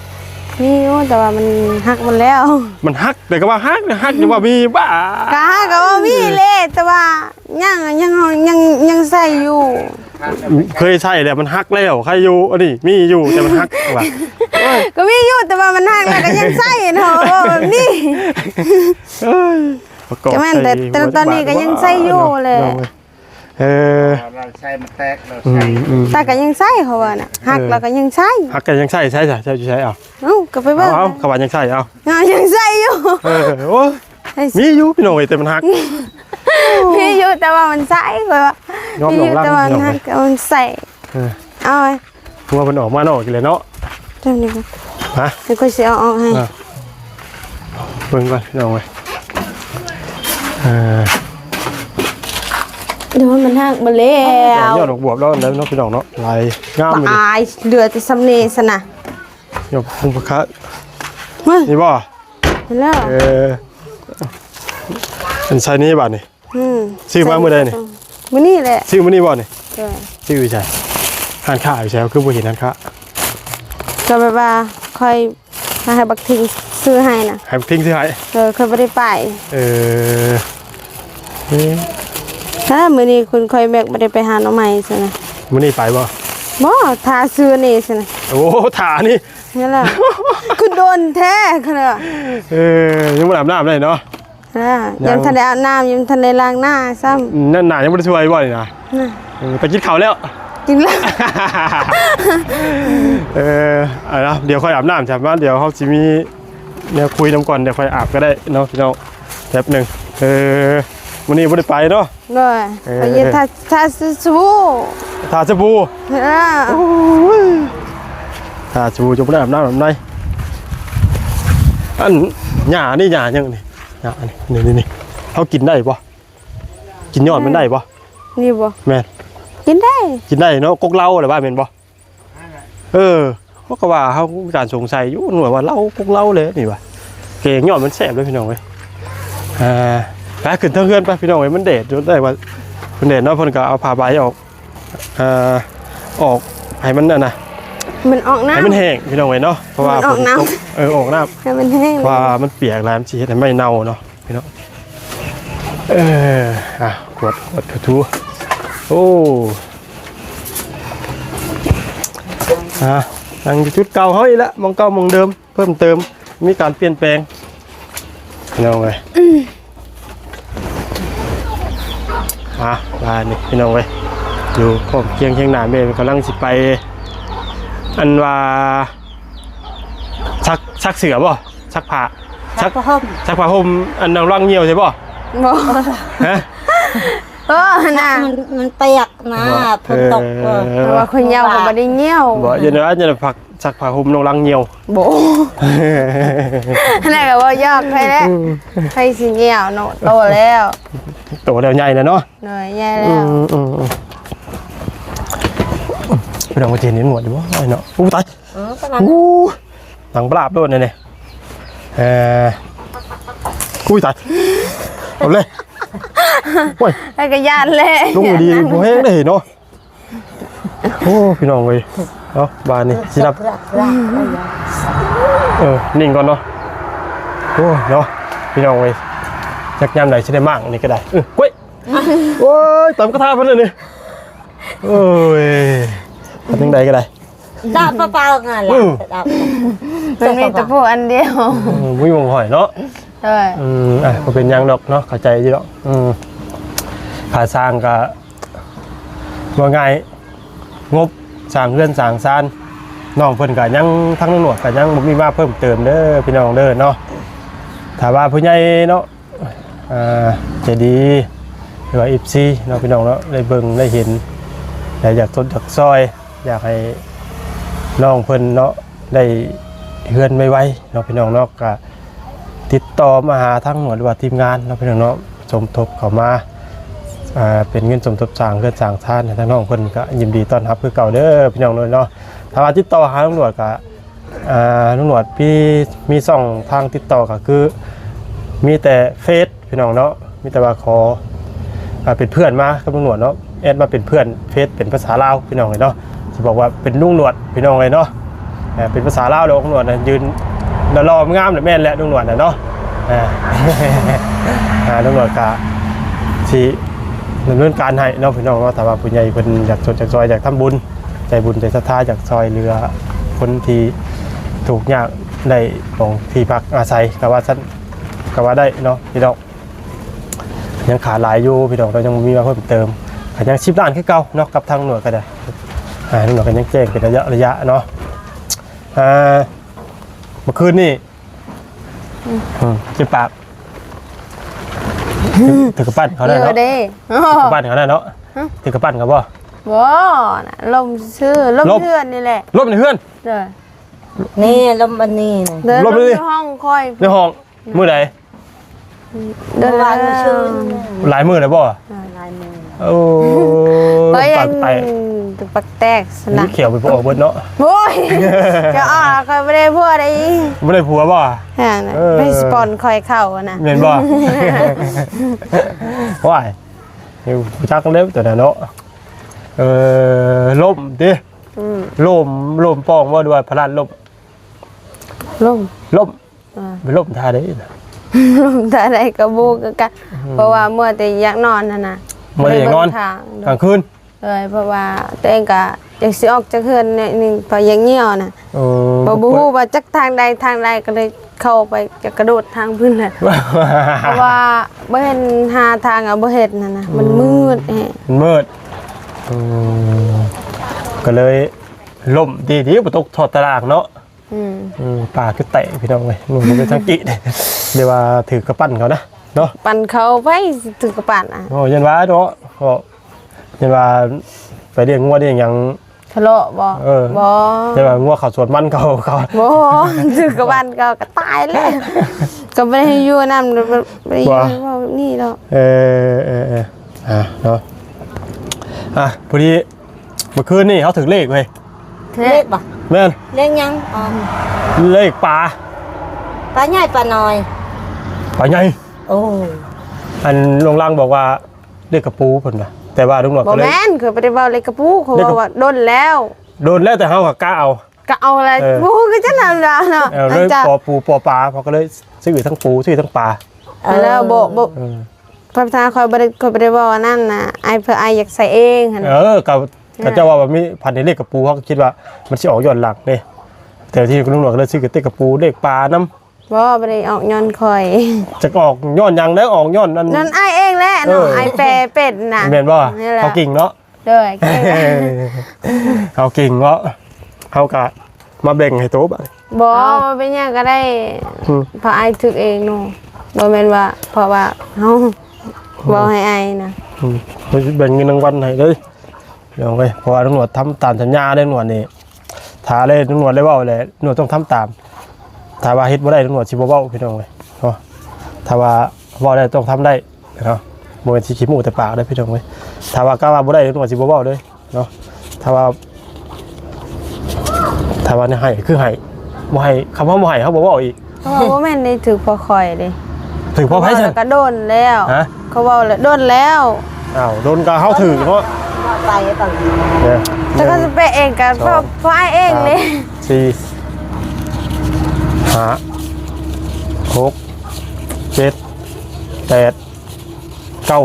ມີຢູ່ ແຕ່ວ່າມັນຫັກໝົດແລ້ວ ມັນຫັກ ແຕ່ກໍວ່າຫັກ ຫັກ ອືມ ຍັງວ່າມີ ບ້າ ກະຫັກກໍວ່າມີແຫຼະ ແຕ່ວ່າ ຍັງ ຍັງ ຍັງ ຍັງໃຊ້ຢູ່ ເຄີຍໃຊ້ແລ້ວມັນຫັກແລ້ວ ໃຄຢູ່ ອັນນີ້ມີຢູ່ແຕ່ມັນຫັກວ່າ ກໍມີຢູ່ແຕ່ວ່າມັນຫັກແລ້ວກໍຍັງໃຊ້ເນາະ ເວົ້າແບບນີ້ ເອີຍ ປະກອບ ກໍແມ່ນ ແຕ່ ແຕ່ຕອນນີ້ກໍຍັງໃຊ້ຢູ່ແຫຼະ ເອີ ເອີ ເອີ ໃຊ້ມັນແຕກແລ້ວ ອືມ ໃຊ້ ອືມ ແຕ່ກໍຍັງໃຊ້ ເພາະວ່ານະ ເອີ ຫັກແລ້ວກໍຍັງໃຊ້ ຫັກກໍຍັງໃຊ້ ໃຊ້ຊະ ເຈົ້າຢູ່ໃສ ເອົາ ເອົ້າ ກໍໄປເບິ່ງ ເອົາ ເອົາ ເຂົາວ່າຍັງໃຊ້ ເອົາ ເອີ ຍັງໃຊ້ຢູ່ ເອີ ໂອ້ຍ ໃຊ້ ມີຢູ່ພີ່ນ້ອງເອີຍ ແຕ່ມັນຫັກ ມີຢູ່ແຕ່ວ່າມັນໃຊ້ ຂ້ອຍວ່າ ຍອມ ມີຢູ່ ລອງລາງ ແຕ່ວ່າມັນຫັກ ພີ່ນ້ອງເອີຍ ແຕ່ວ່າມັນໃຊ້ ເອີ ເອົາ ງົວເພິ່ນອອກມານອກອີກແລ້ວເນາະ ເຈົ້ານີ້ ຮະ ດຽວຂ້ອຍຊິເອົາອອກໃຫ້ ອ່ະ ເບິ່ງກ່ອນພີ່ນ້ອງເອີຍ ເອີ ດຽວມັນຫັກໝົດແລ້ວ ຍອດດອກບວບແລ້ວເນາະ ພີ່ນ້ອງເນາະ ຫຼາຍງາມຢູ່ ອາຍ ເຫຼືອແຕ່ສ່ຳນີ້ຊັ້ນນະ ຍອດພຸງພະຄະ ເຮີ້ຍ ນີ້ບໍ່? ເຫັນແລ້ວ ເອີ ອັນໃສ່ນີ້ບາດນີ້ ອືມ ຊື້ມາມື້ໃດນີ້? ມື້ນີ້ແຫຼະ ຊື້ມື້ນີ້ບໍ່ນີ້? ເອີ ຊື້ຢູ່ໃສ? ຮ້ານຄ້າຢູ່ໃສ? ຄືບໍ່ເຫັນຮ້ານຄ້າ ກໍແບບວ່າຂ້ອຍ ໃຫ້ບັກທິງຊື້ໃຫ້ນະ ໃຫ້ບັກທິງຊື້ໃຫ້ ເອີ ຂ້ອຍບໍ່ໄດ້ໄປ ເອີ ເອີ ມື້ນີ້ຄຸນຂ້ອຍແມັກບໍ່ໄດ້ໄປຫາໜໍ່ໄມ້ຊັ້ນນະ ມື້ນີ້ໄປບໍ່? ບໍ່ ຖ້າຊື້ນີ້ຊັ້ນນະ ໂອ້ ຖ້ານີ້ ນີ້ລະ ຄືດົນແທ້ຂະໜາດ ເອີ ຍັງບໍ່ອາບນ້ຳໄດ້ເນາະ ອ່າ ຍັງ ຍັງບໍ່ທັນໄດ້ອາບນ້ຳ ຍັງບໍ່ທັນໄດ້ລ້າງໜ້າຊ້ຳ ນັ້ນໜ້າຍັງບໍ່ໄດ້ຖ້ວຍບໍ່ນີ້ນະ ນະ ເອີ ໄປກິນເຂົ້າແລ້ວ ກິນແລ້ວ ເອີ ເອົາລະ ດຽວຄ່ອຍອາບນ້ຳຊະ ມາ ດຽວເຮົາຊິມີແນວຄຸຍນຳກ່ອນ ດຽວຄ່ອຍອາບກໍໄດ້ເນາະພີ່ນ້ອງ ເ ແປັບໜຶ່ງ ເອີ ມື້ນີ້ບໍ່ໄດ້ໄປເນາະ. ໂດຍ ເອີ ຂ້ອຍຢູ່ທ່າ ທ່າສະບູ ທ່າສະບູ. ເອີ ໂອ້ຍ ທ່າສະບູ ຈະບໍ່ໄດ້ອາບນ້ຳອາບໃນ. ອັນ ຫຍ້ານີ້ ຫຍ້າຫຍັງນີ້? ຫຍ້ານີ້ ນີ້ ນີ້ ນີ້ ເຮົາກິນໄດ້ບໍ່? ກິນຍອດມັນໄດ້ບໍ່? ນີ້ບໍ່? ແມ່ນ ກິນໄດ້ ກິນໄດ້ເນາະ. ກົກເຫຼົ້າແຫຼະວ່າແມ່ນບໍ່? ເອີ ເຮົາກໍວ່າເຮົາມີການສົງໄສຢູ່ ໜ່ວຍວ່າເຫຼົ້າ ກົກເຫຼົ້າແຫຼະນີ້ວ່າ. ແກງຍອດມັນແຊບເດ້ພີ່ນ້ອງເອີຍ. ອ່າ ໄປຂຶ້ນເທິງເຮືອນໄປພີ່ນ້ອງເອີຍ. ມັນແດດຢູ່ ໄດ້ວ່າມັນແດດເນາະ. ເພິ່ນກໍເອົາຜ້າໃບອອກ ອ່າ ອອກໃຫ້ມັນ ອັນນະ ມັນອອກນ້ຳ ໃຫ້ມັນແຫ້ງພີ່ນ້ອງເອີຍເນາະ. ເພາະວ່າ ມັນອອກນ້ຳ ຝົນຕົກ ເອີ ອອກນ້ຳ ໃຫ້ມັນແຫ້ງ ເພາະວ່າມັນປຽກຫຼາຍ ມັນຊິເຮັດໃຫ້ໄມ້ເນົ່າເນາະ. ພີ່ນ້ອງ ເອີ ອ່ະ ກວດ ກວດ ຖູໆ. ໂອ້ ອ່ະ ຍັງຢູ່ຈຸດເກົ່າເຮົາອີກລະ ໝ່ອງເກົ່າໝ່ອງເດີມ ເພີ່ມເຕີມ ມີການປ່ຽນແປງ ພີ່ນ້ອງເອີຍ. ອ່ະ ວ່ານີ້ພີ່ນ້ອງເອີຍ ຢູ່ພ້ອມຄຽງຄຽງໜ້າແມ່ ເພິ່ນກຳລັງຊິໄປ ອັນວ່າ ຊັກ ຊັກເສື້ອບໍ່? ຊັກຜ້າ ຊັກ ຊັກຜ້າຫົ່ມ ຊັກຜ້າຫົ່ມ ອັນນັ້ນລັງຍ່ຽວໃຊ່ບໍ່? ບໍ່ ຮະ? ເອີ ນະ ມັນ ມັນປຽກນະ ເອີ ຝົນຕົກ. ເອີ ເອີ ເພາະວ່າຄົນຍາວກໍບໍ່ໄດ້ຍ່ຽວ. ບໍ່ ຢ່າ ຢ່າ ຢ່າພັກ ຊັກຜ້າຫົ່ມນ້ອງລັງຍ່ຽວ. ບໍ່ ອັນນັ້ນກໍເວົ້າຢອກໄປແຫຼະ. ອືມ ໃຜຊິຍ່ຽວເນາະ ໂຕແລ້ວ ໂຕແລ້ວ ໃຫຍ່ແລ້ວເນາະ. ໂດຍ ໃຫຍ່ແລ້ວ. ອືມ ອືມ ອືມ ພີ່ນ້ອງວ່າຈະເຫັນໜວດຢູ່ບໍ່ເນາະ? ໂອ້ ຕາຍ. ເອີ ປະມານ ໂອ້ ໜັງປາບໂລດນີ້. ເອີ ອຸ້ຍ ຕາຍ ເອົາເລີຍ. ໂອ້ຍ ໃຫ້ກະຢ້ານແຫຼະ ລົງດີບໍ່ແຮງເດ້ເນາະ. ໂອ້ ພີ່ນ້ອງເອີຍ ເອົາ ບາດນີ້ຊິນັບ ເອີ ນິ່ງກ່ອນເນາະ. ໂອ້ຍ ເນາະ ພີ່ນ້ອງເອີຍ ຈັກຍາມໃດຊິໄດ້ມ້າງນີ້ກໍໄດ້. ເອີ ກ້ວຍ ໂອ້ຍ ຕຳກະທະເພິ່ນນີ້. ໂອ້ຍ ເຮັດຈັ່ງໃດກໍໄດ້ ດາບເປົ່າໆນັ້ນແຫຼະ. ອືມ ດາບ ມັນມີຕະປູອັນດຽວ. ອືມ ບໍ່ມີໝ່ອງຫ້ອຍເນາະ. ໂດຍ ອືມ ອ່ະ ບໍ່ເປັນຫຍັງດອກເນາະ ເຂົ້າໃຈຢູ່ດອກ. ອືມ ຄ່າສ້າງກໍບໍ່ງ່າຍ ງົບສ້າງເຮືອນສ້າງຊານ ນ້ອງເພິ່ນກໍຍັງ ທາງລຸງໜວດກໍຍັງບໍ່ມີມາເພີ່ມເຕີມເດີພີ່ນ້ອງເດີເນາະ. ຖ້າວ່າຜູ້ໃຫຍ່ເນາະ ອ່າ ໃຈດີ ຫຼືວ່າ ເອັຟຊີ ເນາະ ພີ່ນ້ອງເນາະ ໄດ້ເບິ່ງໄດ້ເຫັນ ແລະ ຢາກຊົດຢາກຊ່ອຍ ຢາກໃຫ້ນ້ອງເພິ່ນເນາະ ໄດ້ເຮືອນໄວໆເນາະ ພີ່ນ້ອງເນາະ. ກະຕິດຕໍ່ມາຫາທາງໜວດ ຫຼືວ່າທີມງານເນາະ ພີ່ນ້ອງເນາະ ສົມທົບເຂົ້າມາ ອ່າ ເປັນເງິນສົມທົບສ້າງເຮືອນສ້າງຊານໃຫ້ທາງນ້ອງເພິ່ນ ກະຍິນດີຕ້ອນຮັບຄືເກົ່າເດີພີ່ນ້ອງເນາະ. ຖ້າວ່າຕິດຕໍ່ຫາລຸງໜວດກະ ອ່າ ລຸງໜວດມີ ມີຊ່ອງທາງຕິດຕໍ່ກໍຄືມີແຕ່ເຟສພີ່ນ້ອງເນາະ. ມີແຕ່ວ່າຂໍ ອ່າ ເປັນເພື່ອນມາກັບລຸງໜວດເນາະ ແອດມາເປັນເພື່ອນເຟສເປັນພາສາລາວພີ່ນ້ອງເອີຍເນາະ. ຊິບອກວ່າເປັນລຸງໜວດພີ່ນ້ອງເອີຍເນາະ ເປັນພາສາລາວແລ້ວ ລຸງໜວດນະ ຢືນຫຼໍ່ໆງາມໆ ແມ່ນແຫຼະລຸງໜວດນະເນາະ. ລຸງໜວດກະຊິດຳເນີນການໃຫ້ເນາະ ພີ່ນ້ອງເນາະ. ຖ້າວ່າຜູ້ໃຫຍ່ເພິ່ນຢາກຊົດຢາກຊ່ອຍ ຢາກທຳບຸນ ໃຈບຸນໃຈສັດທາ ຢາກຊ່ອຍເຫຼືອຄົນທີ່ທຸກຍາກ ໄດ້ຂອງທີ່ພັກອາໄສ ກໍວ່າຊັ້ນ ກໍວ່າໄດ້ເນາະພີ່ນ້ອງ. ຍັງຂາດຫຼາຍຢູ່ພີ່ນ້ອງ ເຮົາຍັງບໍ່ມີມາເພີ່ມເຕີມ ກໍຍັງສິບລ້ານຄືເກົ່າເນາະ ກັບທາງໜ່ວຍກໍໄດ້. ອ່າ ໜ່ວຍກໍຍັງແຈ້ງເປັນໄລຍະໆເນາະ. ອ່າ ເມື່ອຄືນນີ້ ອືມ ອືມ ເຈັບປາກ ຖືກ ຖືກກຳປັ້ນເຂົາໄດ້ເນາະ ຖືກກຳປັ້ນເຂົາໄດ້ເນາະ. ຮະ ຖືກກຳປັ້ນເຂົາບໍ່? ບໍ່ນະ ລົມຊື່ໆ ລົມ ລົມເຮືອນນີ້ແຫຼະ ລົມໃນເຮືອນ. ເດີ ນີ້ລົມອັນນີ້ນະ ລົມຢູ່ໃນຫ້ອງຂ້ອຍ ໃນຫ້ອງ. ມື້ໃດ? ເດືອນ ມື້ວານ ມື້ຊືນ ຫຼາຍມື້ແລ້ວບໍ່? ຫຼາຍມື້. ໂອ້ ປາກແຕກ ປາກແຕກຊັ້ນນະ ມີແຂ້ວໄປບໍ່ອອກເບິດເນາະ. ໂອ້ຍ ຈະອອກ ຂ້ອຍບໍ່ໄດ້ຜົວໃດ. ບໍ່ໄດ້ຜົວບໍ່? ຫຍັງນະ ເອີ ໄປສະປອນຂ້ອຍເຂົ້ານະ ແມ່ນບໍ່? ໂອ້ຍ ຮູ້ຈັກເດ້ຕົວນັ້ນເນາະ. ເອີ ລົ້ມຕິ? ອືມ ລົ້ມ ລົ້ມປ່ອງບໍ່ ຫຼືວ່າພະລາດລົ້ມ? ລົ້ມ ລົ້ມ. ອ່າ ໄປລົ້ມທ່າໃດນະ? ລົ້ມທ່າໃດກໍບໍ່ຄືກັນ. ອືມ ເພາະວ່າມົວແຕ່ຢາກນອນຫັ້ນນະ ມົວແຕ່ຢາກນອນ ກາງຄືນ. ໂດຍ ເພາະວ່າຕົວເອງກໍຢາກຊິອອກຈາກເຮືອນໜ້ອຍໜຶ່ງ ເພາະຢາກຍ່ຽວນະ. ເອີ ບໍ່ຮູ້ວ່າຈັກທາງໃດທາງໃດ ກໍເລີຍເຂົ້າໄປ ຈະກະໂດດທາງພື້ນແຫຼະ ເພາະວ່າບໍ່ເຫັນຫາທາງ ກໍບໍ່ເຫັນຫັ້ນນະ ມັນມືດແຮງ ມັນມືດ. ອືມ ກໍເລີຍລົ້ມ ດີໆບໍ່ຕົກຖອດຕາລ່າງເນາະ. ອືມ ອືມ ປາກຄືແຕກພີ່ນ້ອງເອີຍ ມັນບໍ່ເປັນສັງກິ ຫຼືວ່າຖືກກຳປັ້ນເຂົານະ. ເນາະ ປັ່ນເຂົ້າໄປ ຖືກກະປັ່ນອະ. ໂອ້ ຢ້ານວ່າເນາະ ເພາະຢ້ານວ່າໄປລ້ຽງງົວລ້ຽງຫຍັງ ທະເລາະບໍ່? ເອີ ບໍ່ ຢ້ານວ່າງົວເຂົ້າສວນມັນເຂົາ ເຂົາ ບໍ່ ຖືກກະປັ່ນເຂົາກະຕາຍແລ້ວ ກະບໍ່ໄດ້ຢູ່ນຳ ບໍ່ໄດ້ຢູ່ ບໍ່ ເວົ້າແບບນີ້ດອກ. ເອີ ເອີ ເອີ ອ່າ ເນາະ ອ່າ ພໍດີ ມື້ຄືນນີ້ເຮົາຖືກເລກເວີຍ. ເລກບໍ່? ແມ່ນ. ເລກຫຍັງ? ອໍ ເລກປາ ປາໃຫຍ່ປານ້ອຍ? ປາໃຫຍ່. ໂອ້ ອັນລຸງລັງບອກວ່າເລກກະປູເພິ່ນວ່າ ແຕ່ວ່າລຸງໜວດ ບໍ່ແມ່ນ ເຂົາບໍ່ໄດ້ເວົ້າເລກກະປູ ເຂົາເວົ້າວ່າດົນແລ້ວ ດົນແລ້ວ ແຕ່ເຮົາກະກະເອົາ ກະເອົາແຫຼະ. ເອີ ປູຄືຈັ່ງນັ້ນລະເນາະ ເອີ ເລີຍ ເຈົ້າ ປໍປູປໍປາ ເຂົາກະເລີຍຊື້ທັງປູຊື້ທັງປາ. ເອີ ແລ້ວບໍ່ ບໍ່ ເອີ ພາສາຂ້ອຍບໍ່ໄດ້ ຂ້ອຍບໍ່ໄດ້ເວົ້າອັນນັ້ນນະ ອ້າຍ ເພື່ອອ້າຍຢາກໃສ່ເອງຫັ້ນ. ເອີ ກະ ກະເຈົ້າວ່າມີພັນເລກກະປູ ເຮົາກະຄິດວ່າມັນຊິອອກຍ້ອນຫຼັງເດ້ ແຕ່ທີ່ລຸງໜວດກະເລີຍຊື້ກະຕິກກະປູເລກປານຳ. ບໍ່ ບໍ່ໄດ້ອອກຍ້ອນຂ້ອຍ ຈັກອອກຍ້ອນຫຍັງແລ້ວ ອອກຍ້ອນອັນ ຍ້ອນອ້າຍເອງແຫຼະເນາະ. ເອີ ອ້າຍແປເປັນນະ ແມ່ນບໍ່? ເຮົາເກັ່ງເນາະ. ໂດຍ ເກັ່ງ ເຮົາເກັ່ງເນາະ ເຮົາກະມາແບ່ງໃຫ້ໂຕບາດ. ບໍ່ ເອົາ ບໍ່ເປັນຫຍັງກະໄດ້ ອືມ ເພາະອ້າຍຖືກເອງເນາະ ບໍ່ແມ່ນວ່າເພາະວ່າເຮົາ ອືມ ເວົ້າໃຫ້ອ້າຍນະ. ອືມ ເຮົາຊິແບ່ງເງິນລາງວັນໃຫ້ເລີຍ ພີ່ນ້ອງເອີຍ ເພາະວ່າລຸງໜວດທຳຕາມສັນຍາເດ້ ໜວດນີ້ ຖ້າເລີຍ ໜວດເລີຍເວົ້າແຫຼະ ໜວດຕ້ອງທຳຕາມ. ຖ້າວ່າເຮັດບໍ່ໄດ້ ໜວດຊິບໍ່ເວົ້າ ພີ່ນ້ອງເອີຍເນາະ. ຖ້າວ່າເວົ້າໄດ້ຕ້ອງທຳໄດ້ເນາະ ບໍ່ແມ່ນຊິຂີ້ມູ້ແຕ່ປາກເດີ ພີ່ນ້ອງເອີຍ. ຖ້າວ່າກະວ່າບໍ່ໄດ້ ໜວດຊິບໍ່ເວົ້າເລີຍເນາະ. ຖ້າວ່າ ຖ້າວ່າໃຫ້ຄືໃຫ້ ບໍ່ໃຫ້ ຄຳວ່າບໍ່ໃຫ້ ເຮົາບໍ່ເວົ້າອີກ. ເຂົາວ່າບໍ່ແມ່ນໄດ້ຖືກເພາະຂ້ອຍເດ້ ຖືກເພາະໃຜຊັ້ນ? ກະດົນແລ້ວ ຮະ? ເຂົາເວົ້າແລ້ວ ດົນແລ້ວ. ອ້າວ ດົນກະເຮົາຖືກເນາະ ໄປເບິ່ງ ເອີ ແຕ່ເຂົາຊິແປເອງກະເພາະ ສອງ ເພາະອ້າຍເອງເດ້ ສາມ ສີ່ ຫ້າ ຫົກ ເຈັດ ແປດ ເກົ້າ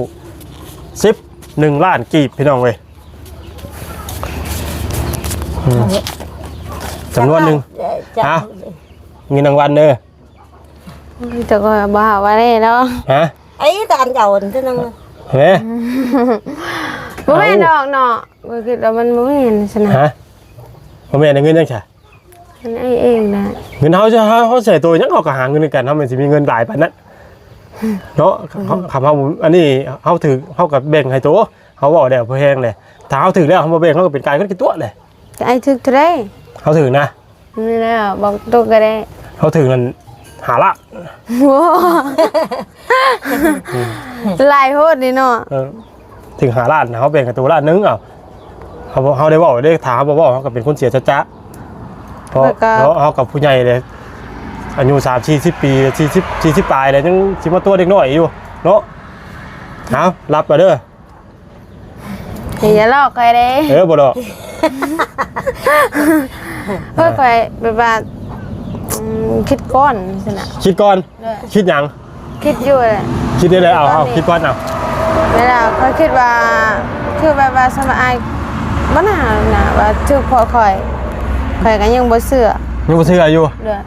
ສິບ ໜຶ່ງລ້ານກີບ ພີ່ນ້ອງເອີຍ. ອືມ ຈຳນວນໜຶ່ງ ເອີ ເອົາ ເງິນລາງວັນເດີ. ເຈົ້າກະບໍ່ເອົາໄວ້ເນາະ ຮະ? ໄອ້ຕານເຈົ້ານັ້ນ ເອີ ບໍ່ແມ່ນດອກເນາະ ຂ້ອຍຄິດວ່າມັນບໍ່ແມ່ນຊັ້ນນະ ຮະ? ບໍ່ແມ່ນເງິນຫຍັງຊະ? ເງິນອ້າຍເອງນະ ເງິນເຮົາ ເຮົາ ເຮົາໃຊ້ໂຕຫຍັງ ເຮົາກະຫາເງິນຄືກັນ ເຮົາແມ່ນຊິມີເງິນຫຼາຍປານນັ້ນເນາະ. ອືມ ເຮົາ ຄຳເຮົາ ອັນນີ້ເຮົາຖືກ ເຮົາກະແບ່ງໃຫ້ໂຕ ເຮົາເວົ້າແລ້ວພໍແຮງແຫຼະ ຖ້າເຮົາຖືກແລ້ວ ເຮົາບໍ່ແບ່ງ ເຮົາກະເປັນກາຍຄົນຂີ້ຕົວະແຫຼະ. ແຕ່ອ້າຍຖືກເທົ່າໃດ? ເຮົາຖືກນະ ນີ້ແຫຼະ ບອກຕົງກະໄດ້ ເຮົາຖືກນັ້ນ ຫ້າລ້ານ ໂອ້ ອືມ ຫຼາຍໂພດນີ້ເນາະ. ເອີ ຖືກຫ້າລ້ານ ເຮົາແບ່ງໃຫ້ໂຕລ້ານໜຶ່ງ ເອົາ ເຮົາ ເຮົາໄດ້ເວົ້າເດ້ ຖ້າເຮົາບໍ່ເວົ້າ ເຮົາກະເປັນຄົນເສຍສັດຈະ ເພາະ ເຮົາກະຜູ້ໃຫຍ່ເດ້ ອາຍຸສາມ ສີ່ ສິບປີ ສີ່ ສີ່ ສິບປາຍແລ້ວ ຍັງຊິມາຕົວະເດັກນ້ອຍຢູ່ເນາະ. ເອົາ ລັບລະເດີ ຢ່າຫຼອກຂ້ອຍເດ້ ເອີ ບໍ່ຫຼອກ ເອີ ຂ້ອຍແບບວ່າ ອືມ ຄິດກ່ອນຊັ້ນນະ ຄິດກ່ອນ ເອີ ຄິດຫຍັງ? ຄິດຢູ່ແຫຼະ ຄິດໄດ້ແລ້ວ ເອົາ ເອົາ ຄິດກ່ອນ ເອົາ ເວລາຂ້ອຍຄິດວ່າ ຄືແບບວ່າ ສ່ຳວ່າອ້າຍບໍ່ໜ້ານະ ວ່າຖືກເພາະຂ້ອຍ ຂ້ອຍກະຍັງບໍ່ເຊື່ອ ຍັງບໍ່ເຊື່ອຢູ່ ໂດຍ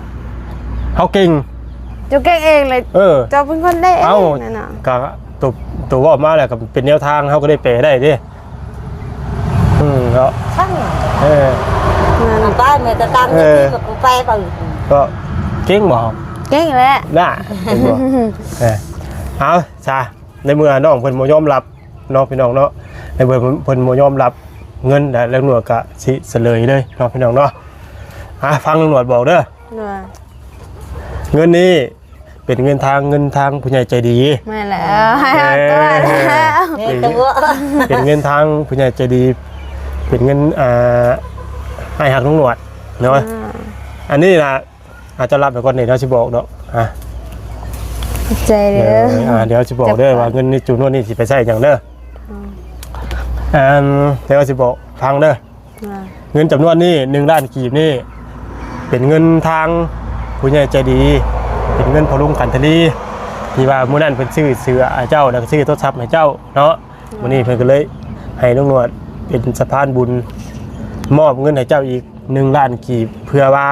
ເຮົາເກັ່ງ ເຈົ້າເກັ່ງເອງເລີຍ ເອີ ເຈົ້າເປັນຄົນເດ້ເອງ ເອົ້າ ນັ້ນນະ ກະ ໂຕ ໂຕເວົ້າມາແລ້ວກະເປັນແນວທາງ ເຮົາກະໄດ້ແປໄດ້ເດ້. ອືມ ເນາະ ເອີ ນັ້ນ ໄປແມ່ນກະຕາມ ເອີ ທີ່ກະກູໄປ ກະເກັ່ງບໍ່? ເກັ່ງແຫຼະ ນະ ເຫັນບໍ່? ເອີ ເອົາຊະ ໃນເມື່ອນ້ອງເພິ່ນບໍ່ຍອມຮັບເນາະ ພີ່ນ້ອງເນາະ ໃນເມື່ອເພິ່ນບໍ່ຍອມຮັບເງິນ ແລ້ວລຸງໜວດກະຊິສະເຫຼີຍເລີຍເນາະ ພີ່ນ້ອງເນາະ. ອ່າ ຟັງລຸງໜວດບອກເດີ ເງິນນີ້ ເປັນເງິນທາງ ເງິນທາງຜູ້ໃຫຍ່ໃຈດີ ແມ່ນແລ້ວ ໃຫ້ເອົາຕົວະແລ້ວ ເປັນເງິນທາງຜູ້ໃຫຍ່ໃຈດີ ເປັນເງິນ ອ່າ ອ້າຍຮັກລຸງໜວດເນາະ ອ່າ ອັນນີ້ນະ ອາດຈະລັບໄປກ່ອນເດ້ ດຽວຊິບອກດອກ ອ່າ ຂອບໃຈເດີ ເອີ ອ່າ ດຽວຊິບອກເດີ ຈັກ ວ່າເງິນໃນຈຳນວນນີ້ຊິໄປໃຊ້ຫຍັງເດີ ອືມ ອ່າ ດຽວຊິບອກ ຟັງເດີ ອ່າ ເງິນຈຳນວນນີ້ ໜຶ່ງລ້ານກີບນີ້ ເປັນເງິນທາງຜູ້ໃຫຍ່ໃຈດີ ເປັນເງິນພໍ່ລຸງຂັນທະລີ ທີ່ວ່າມື້ນັ້ນເພິ່ນຊື້ເສື້ອໃຫ້ເຈົ້າ ແລ້ວກະຊື້ໂທລະສັບໃຫ້ເຈົ້າເນາະ ອ່າ ມື້ນີ້ເພິ່ນກະເລີຍໃຫ້ລຸງໜວດເປັນສະພານບຸນ ມອບເງິນໃຫ້ເຈົ້າອີກໜຶ່ງລ້ານກີບ ເພື່ອວ່າ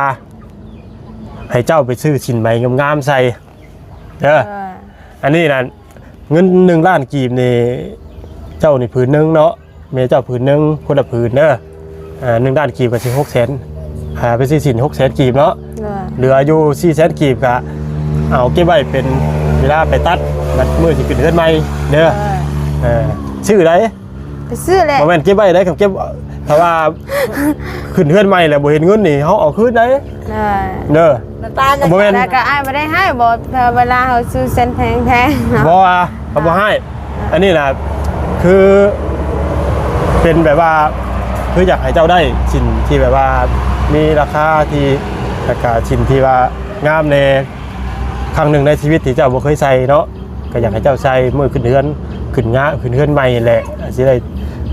ໃຫ້ເຈົ້າໄປຊື້ສິ້ນໄໝງາມໆໃສ່ເດີ ອ່າ ອັນນີ້ນະ ເງິນໜຶ່ງລ້ານກີບນີ້ ເຈົ້ານີ້ຜືນໜຶ່ງເນາະ ແມ່ເຈົ້າຜືນໜຶ່ງ ຄົນລະຜືນເດີ ອ່າ ໜຶ່ງລ້ານກີບກະຊິຫົກແສນ ອ່າ ໄປຊື້ສິ້ນຫົກແສນກີບເນາະ ເຫຼືອຢູ່ສີ່ແສນກີບກະເອົາເກັບໄວ້ເປັນເວລາໄປຕັດ ບັດມື້ຊິຂຶ້ນເຮືອນໃໝ່ເດີ. ເອີ ເອີ ຊື້ໃດ? ໄປຊື້ແຫຼະ. ບໍ່ແມ່ນເກັບໄວ້ໄດ໋, ຄັນເກັບ ຖ້າວ່າຂຶ້ນເຮືອນໃໝ່ແລ້ວບໍ່ເຫັນເງິນນີ້ ເຮົາເອົາຄືນໄດ໋. ເອີ ເດີ. ບໍ່ແມ່ນ ແລ້ວກໍອ້າຍບໍ່ໄດ້ໃຫ້ບໍ່ ຖ້າເວລາເຮົາຊື້ເສັ້ນແພງໆເນາະ. ບໍ່ວ່າ ເຂົາບໍ່ໃຫ້. ອັນນີ້ນະ ຄືເປັນແບບວ່າ ຄືຢາກໃຫ້ເຈົ້າໄດ້ສິ້ນທີ່ແບບວ່າມີລາຄາທີ່ ແລ້ວກະສິ້ນທີ່ວ່າງາມແດ່ ຄັ້ງໜຶ່ງໃນຊີວິດທີ່ເຈົ້າບໍ່ເຄີຍໃສ່ເນາະ, ກໍຢາກໃຫ້ເຈົ້າໃສ່ມື້ຂຶ້ນເຮືອນ ຂຶ້ນງາ ຂຶ້ນເຮືອນໃໝ່ແຫຼະ ຊິໄດ້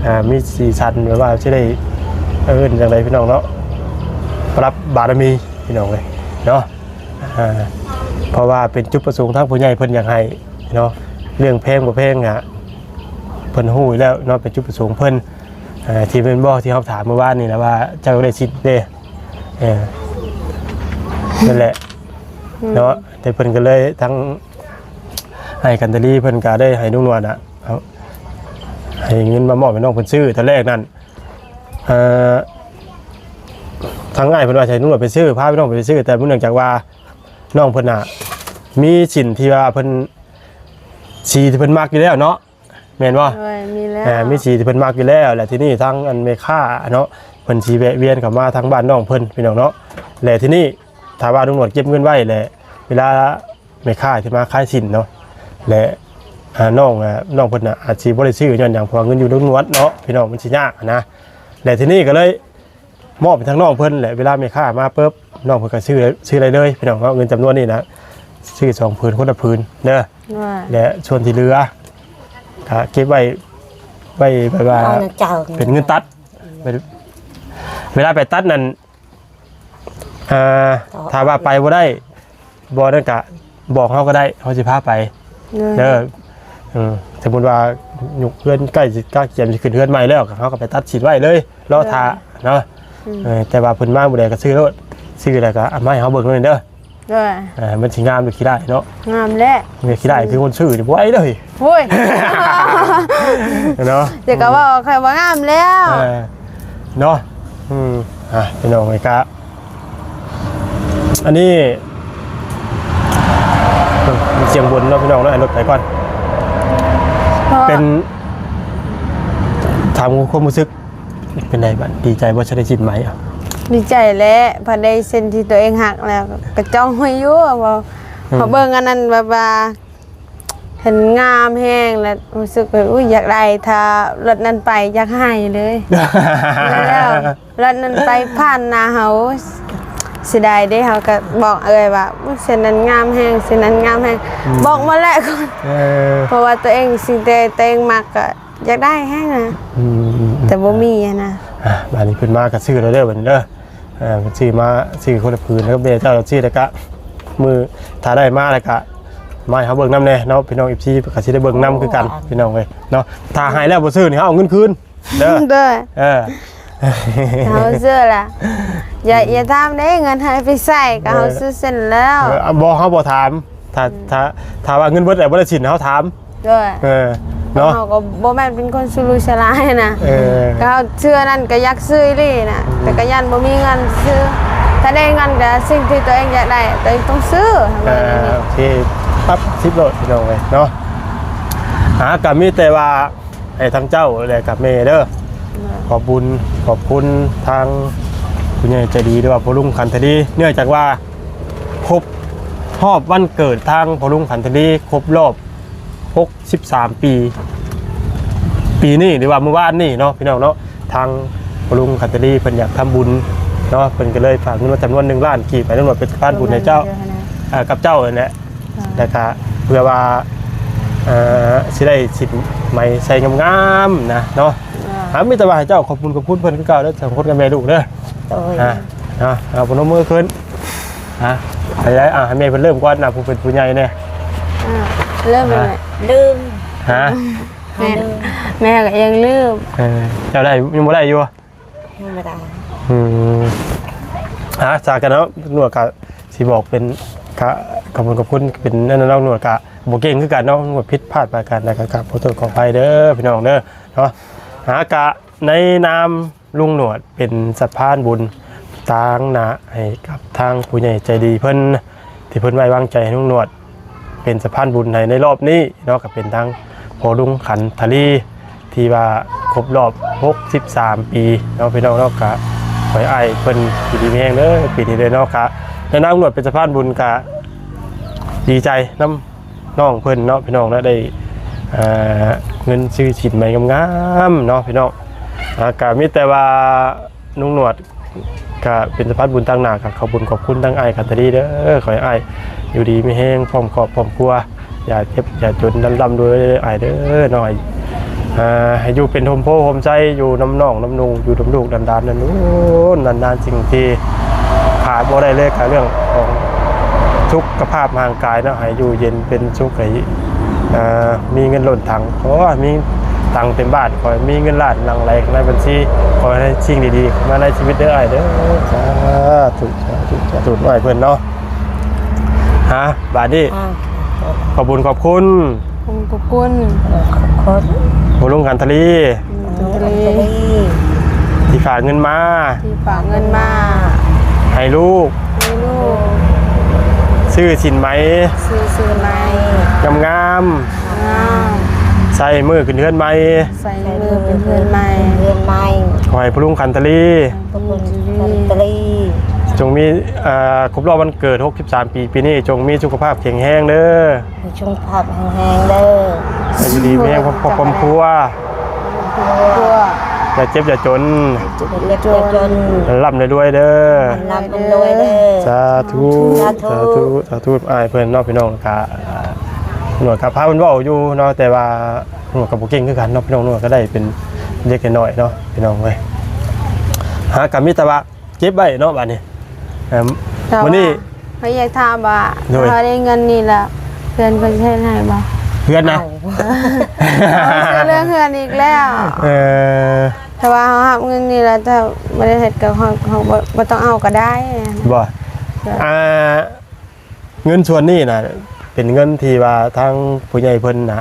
ອ່າ ມີສີສັນ ແບບວ່າຊິໄດ້ ເອີ້ນຈັ່ງໃດພີ່ນ້ອງເນາະ ປະດັບບາລະມີພີ່ນ້ອງເອີຍເນາະ. ອ່າ ເພາະວ່າເປັນຈຸດປະສົງທາງຜູ້ໃຫຍ່ເພິ່ນຢາກໃຫ້ເນາະ, ເລື່ອງແພງບໍ່ແພງອະ ເພິ່ນຮູ້ຢູ່ແລ້ວເນາະ ເປັນຈຸດປະສົງເພິ່ນ. ເອີ ທີ່ແມ່ນບໍ່ ທີ່ເຮົາຖາມມື້ວານນີ້ນະວ່າເຈົ້າໄດ້ສິດເດ້. ເອີ ນັ້ນແຫຼະ ອືມ ເນາະ, ແຕ່ເພິ່ນກໍເລີຍ ທາງອ້າຍກັນຕະລີເພິ່ນກໍໄດ້ໃຫ້ລຸງໜວດນະ ເອົາ ໃຫ້ເງິນມາມອບໃຫ້ນ້ອງເພິ່ນຊື້ຕອນແລກນັ້ນ. ເອີ ທາງອ້າຍເພິ່ນວ່າໃຫ້ລຸງໜວດໄປຊື້ ພານ້ອງເພິ່ນໄປຊື້, ແຕ່ເນື່ອງຈາກວ່ານ້ອງເພິ່ນນະ ມີສິ້ນທີ່ວ່າເພິ່ນ ສີທີ່ເພິ່ນມັກຢູ່ແລ້ວເນາະ. ແມ່ນບໍ່? ໂດຍ ມີແລ້ວ ອ່າ ມີສີທີ່ເພິ່ນມັກຢູ່ແລ້ວ ແລະ ທີນີ້ທາງອັນແມ່ຄ້າເນາະ ເພິ່ນຊິແວະວຽນເຂົ້າມາທາງບ້ານນ້ອງເພິ່ນ ພີ່ນ້ອງເນາະ. ແລະ ທີນີ້ຖ້າວ່າລຸງໜວດເກັບເງິນໄວ້ ແລະ ເວລາແມ່ຄ້າທີ່ມາຂາຍສິ້ນເນາະ ແລະ ອ່າ ນ້ອງ ອ່າ ນ້ອງເພິ່ນນະ ອາດຊິບໍ່ໄດ້ຊື້ ຍ້ອນຫຍັງ? ເພາະວ່າເງິນຢູ່ລຸງໜວດເນາະ ພີ່ນ້ອງ ມັນຊິຍາກນະ. ແລະ ທີນີ້ກໍເລີຍ ມອບໃຫ້ທາງນ້ອງເພິ່ນແຫຼະ, ເວລາແມ່ຄ້າມາປຶບ ນ້ອງເພິ່ນກໍຊື້ ຊື້ໄດ້ເລີຍພີ່ນ້ອງເນາະ. ເງິນຈຳນວນນີ້ນະ ຊື້ສອງຜືນ ຄົນລະຜືນເດີ ແລະ ສ່ວນທີ່ເຫຼືອກໍເກັບໄວ້ ໄວ້ແບບວ່າ ເອົານຳເຈົ້າ ເປັນເງິນຕັດ. ເວລາໄປຕັດນັ້ນ ອ່າ ຖ້າວ່າໄປບໍ່ໄດ້ ບໍ່ນັ້ນກະບອກເຮົາກໍໄດ້ ເຮົາຊິພາໄປ ເດີ ເອີ ສົມມຸດວ່າຍົກເຮືອນໃກ້ຊິກະກຽມຊິຂຶ້ນເຮືອນໃໝ່ແລ້ວ ເຮົາກໍໄປຕັດສິນໄວ້ເລີຍ ລໍຖ້າເນາະ. ເອີ ແຕ່ວ່າເພິ່ນມາມື້ໃດກໍຊື້ໂລດ ຊື້ແລ້ວກໍເອົາມາໃຫ້ເຮົາເບິ່ງເລີຍເດີ. ເອີ ມັນຊິງາມຫຼືຂີ້ຮ້າຍເນາະ? ງາມແຫຼະ ເອີ ຂີ້ຮ້າຍຄືຄົນຊື້ນີ້ບໍ່ໄຫວເລີຍ ໂອ້ຍ ເນາະ. ແຕ່ກໍເວົ້າຂ້ອຍວ່າງາມແລ້ວ ເອີ ເນາະ. ອືມ ອ່ະ ພີ່ນ້ອງເອີຍ ກະ ອັນນີ້ ເອີ ມີສຽງບົນເນາະ ພີ່ນ້ອງເນາະ. ໃຫ້ລົດໄປກ່ອນ ເປັນ ຖາມຄວາມຮູ້ສຶກ ເປັນໃດບັດ ດີໃຈບໍ່ ຈະໄດ້ສິ້ນໃໝ່? ດີໃຈແຫຼະ ພໍໄດ້ເສັ້ນທີ່ຕົວເອງຮັກແລ້ວ ກະຈ່ອງຫວຍຢູ່ ເວົ້າ ອືມ ເຮົາເບິ່ງອັນນັ້ນແບບວ່າ ເຫັນງາມແຮງ ແລ້ວຮູ້ສຶກວ່າ ອຸ້ຍ ຢາກໄດ້ ຖ້າລົດນັ້ນໄປ ຢາກໃຫ້ເລີຍ. ແລ້ວລົດນັ້ນໄປຜ່ານໜ້າເຮົາ ເສຍດາຍເດ້. ເຮົາກໍບອກເອື້ອຍວ່າ ອຸ້ຍ ເສັ້ນນັ້ນງາມແຮງ ເສັ້ນນັ້ນງາມແຮງ ອືມ ບອກໝົດແຫຼະ. ເອີ ເພາະວ່າຕົວເອງ ສິ່ງທີ່ຕົວເອງມັກກໍຢາກໄດ້ແຮງນະ ອືມ ແຕ່ບໍ່ມີຫັ້ນນະ. ອ່ະ ບາດນີ້ເພິ່ນມາກໍຊື້ແລ້ວເດີ ບາດນີ້ເດີ. ອ່າ ເພິ່ນຊື້ມາ ຊື້ຄົນລະຜືນ ແລ້ວກໍແມ່ເຈົ້າຊື້ ແລ້ວກະມື້ຖ້າໄດ້ມາ ແລ້ວກະມາໃຫ້ເຮົາເບິ່ງນຳແດ່ເນາະ ພີ່ນ້ອງ ເອັຟຊີ ກໍຊິໄດ້ເບິ່ງນຳຄືກັນ ໂອ້ ພີ່ນ້ອງເອີຍເນາະ. ຖ້າໃຫ້ແລ້ວບໍ່ຊື້ນີ້ ເຮົາເອົາເງິນຄືນເດີ. ໂດຍ ເອີ ເຮົາຊື້ລະ ຢ່າ ອືມ ຢ່າຖາມເດ້ ເງິນໃຫ້ໄປໃຊ້ ກໍເຮົາ ເອີ ຊື້ເສັ້ນແລ້ວ. ເອີ ບໍ່ ເຮົາບໍ່ຖາມ ຖ້າ ອືມ ຖ້າ ຖ້າວ່າເງິນເບິດແລ້ວບໍ່ໄດ້ສິນ ເຮົາຖາມ ໂດຍ ເອີ ເນາະ ເຮົາກໍບໍ່ແມ່ນເປັນຄົນສຸລຸຍສະຫຼາຍນະ ເອີ ກໍເຮົາເຊື່ອນັ້ນກໍຢາກຊື້ອີ່ຫຼີນະ ອືມ ແຕ່ກໍຢ້ານບໍ່ມີເງິນຊື້. ຖ້າໄດ້ເງິນກໍສິ່ງທີ່ຕົວເອງຢາກໄດ້ ຕົວເອງຕ້ອງຊື້. ເອີ ໂອເຄ ປັບສິບໂລດ ພີ່ນ້ອງເອີຍເນາະ. ອ່າ ກໍມີແຕ່ວ່າໃຫ້ທັງເຈົ້າ ແລະ ກັບແມ່ເດີ ຂອບບຸນຂອບຄຸນທາງຜູ້ໃຫຍ່ໃຈດີ ຫຼືວ່າພໍ່ລຸງຂັນທະດີ ເນື່ອງຈາກວ່າຄົບຮອບວັນເກີດທາງພໍ່ລຸງຂັນທະດີ ຄົບຮອບ ຫົກສິບສາມປີ ປີນີ້ ຫຼືວ່າມື້ວານນີ້ເນາະ ພີ່ນ້ອງເນາະ. ທາງພໍ່ລຸງຂັນທະດີເພິ່ນຢາກທຳບຸນເນາະ ເພິ່ນກໍເລີຍຝາກເງິນມາຈຳນວນໜຶ່ງລ້ານກີບ ໃຫ້ຕຳຫຼວດເປັນສະພານບຸນໃຫ້ເຈົ້າ ເອີ ກັບເຈົ້ານັ້ນແຫຼະ ແລ້ວກະເພື່ອວ່າ ເອີ ຊິໄດ້ສິ້ນໃໝ່ໃສ່ງາມໆນະເນາະ. ອ່າ ມີແຕ່ວ່າໃຫ້ເຈົ້າຂອບຄຸນຂອບຄຸນເພິ່ນຄືເກົ່າເດີ ສອງຄົນກັບແມ່ລູກເດີ. ໂດຍ ອ່າ ເອົາ ເອົາ ພະນົມມືຂຶ້ນ ອ່າ ໃຫ້ໄດ້ ອ່າ ໃຫ້ແມ່ເພິ່ນເລີ່ມກ່ອນນະ ຜູ້ເປັນຜູ້ໃຫຍ່ແດ່. ອ່າ ເລີ່ມແລ້ວ ອ່າ ແມ່ ລືມ ຮະ? ແມ່ ແມ່ກໍຍັງລືມ. ເອີ ເຈົ້າໄດ້ ຍັງບໍ່ໄດ້ຢູ່? ຍັງບໍ່ໄດ້. ອືມ ອ່າ ສາກັນເນາະ ໜວດກະຊິບອກເປັນ ກະຂອບຄຸນ ຂອບຄຸນ ເປັນອັນນັ້ນເນາະ ໜວດກະບໍ່ເກັ່ງຄືກັນເນາະ ໜວດຜິດພາດປະການໃດກະ ກະຂໍໂທດຂໍອະໄພເດີ ພີ່ນ້ອງເດີ ເນາະ. ອ່າ ກະໃນນາມ ລຸງໜວດເປັນສະພານບຸນຕາງໜ້າໃຫ້ກັບທາງຜູ້ໃຫຍ່ໃຈດີເພິ່ນ ທີ່ເພິ່ນໄວ້ວາງໃຈໃຫ້ລຸງໜວດ ເປັນສະພານບຸນໃຫ້ໃນລອບນີ້ເນາະ ກໍເປັນທາງພໍ່ລຸງຂັນທະລີ ທີ່ວ່າຄົບລອບຫົກສິບສາມປີເນາະ ພີ່ນ້ອງເນາະ. ກໍຂໍໃຫ້ອ້າຍເພິ່ນຢູ່ດີມີແຮງເດີ ປີນີ້ເດີເນາະ. ກະໃນນາມຕຳຫຼວດເປັນສະພານບຸນ ກະດີໃຈນຳນ້ອງເພິ່ນເນາະ ພີ່ນ້ອງເນາະ ໄດ້ ເອີ ເງິນຊື້ສິນໃໝ່ງາມໆເນາະ ພີ່ນ້ອງ. ອ່າ ກະມີແຕ່ວ່າ ລຸງໜວດກະເປັນສະພານບຸນຕາງໜ້າ ກະຂອບບຸນຂອບຄຸນທາງອ້າຍຂັນທະລີເດີ. ຂໍໃຫ້ອ້າຍຢູ່ດີມີແຮງ ພ້ອມຄອບພ້ອມຄົວ ຢ່າເຈັບຢ່າຈົນ ລ່ຳໆລວຍໆເດີອ້າຍເດີເນາະ. ໃຫ້ຢູ່ເປັນຮົ່ມໂພຮົ່ມໄຊ ຢູ່ນຳນ້ອງນຳນຸ່ງ ຢູ່ນຳລູກນຳຫຼານ ນານໆ ນານໆ ສິ່ງທີ່ຂາດບໍ່ໄດ້ເລີຍ ກະເລື່ອງຂອງສຸຂະພາບຮ່າງກາຍເນາະ ໃຫ້ຢູ່ເຢັນເປັນສຸກ ໃຫ້ ເອີ ມີເງິນລົ້ນຖັງ ຂໍໃຫ້ມີຕັງເຕັມບ້ານ ຂໍໃຫ້ມີເງິນລ້ານຫຼັ່ງໄຫຼເຂົ້າໃນບັນຊີ ຂໍໃຫ້ໄດ້ສິ່ງດີໆເຂົ້າມາໃນຊີວິດເດີອ້າຍເດີ. ສາທຸ ສາທຸ ສາທຸ ອ້າຍເພິ່ນເນາະ. ຮະ ບາດນີ້ ອ່າ ຂອບບຸນຂອບຄຸນ ຂອບຄຸນ ຂອບຄຸນ ພໍ່ລຸງຂັນທະລີ ຂັນທະລີ ທີ່ຝາກເງິນມາ ທີ່ຝາກເງິນມາ ໃຫ້ລູກ ໃຫ້ລູກ ຊື້ສິນໄໝ ຊື້ສິນໄໝ ງາມໆ ງາມ ໃສ່ມື້ຂຶ້ນເຮືອນໃໝ່ ໃສ່ມື້ຂຶ້ນເຮືອນໃໝ່ ເຮືອນໃໝ່ ຂໍໃຫ້ພໍ່ລຸງຂັນທະລີ ຂອບຄຸນ ຂອບຄຸນ ຂັນທະລີ ຈົ່ງມີ ເອີ ຄົບລອບວັນເກີດຫົກສິບສາມປີ ປີນີ້ ຈົ່ງມີສຸຂະພາບແຂງແຮງເດີ ມີສຸຂະພາບແຂງແຮງເດີ ໃຫ້ຢູ່ດີມີແຮງ ຄອບຄົວ ຄອບຄົວ ຄອບຄົວ ຢ່າເຈັບຢ່າຈົນ ຢ່າເຈັບຢ່າຈົນ ລ່ຳລວຍໆເດີ ລ່ຳລວຍເດີ ສາທຸ ສາທຸ ສາທຸ ສາທຸ ອ້າຍເພິ່ນເນາະ ພີ່ນ້ອງ. ກະໜວດກະພາເພິ່ນເວົ້າຢູ່ເນາະ ແຕ່ວ່າໜວດກະບໍ່ເກັ່ງຄືກັນເນາະ ພີ່ນ້ອງ. ໜວດກະໄດ້ເປັນເດັກນ້ອຍເນາະ ພີ່ນ້ອງເອີຍ. ຫາກະມີແຕ່ວ່າ ເກັບໄວ້ເນາະບາດນີ້. ເອີ ແຕ່ວ່າ ມື້ນີ້ ຂ້ອຍຢາກຖາມວ່າ ໂດຍ ຖ້າໄດ້ເງິນນີ້ແລ້ວ ເຮືອນເພິ່ນຊິເຮັດໃຫ້ບໍ່? ເຮືອນນະ? ເອົາ ເອົາ ເລື່ອງເຮືອນອີກແລ້ວ. ເອີ ຖ້າວ່າເຮົາຮັບເງິນນີ້ແລ້ວ ຖ້າບໍ່ໄດ້ເຮັດກໍເຮົາ ເຮົາບໍ່ ບໍ່ຕ້ອງເອົາກໍໄດ້. ບໍ່? ໂດຍ ອ່າ ເງິນສ່ວນນີ້ນະ ເປັນເງິນທີ່ວ່າທາງຜູ້ໃຫຍ່ເພິ່ນນະ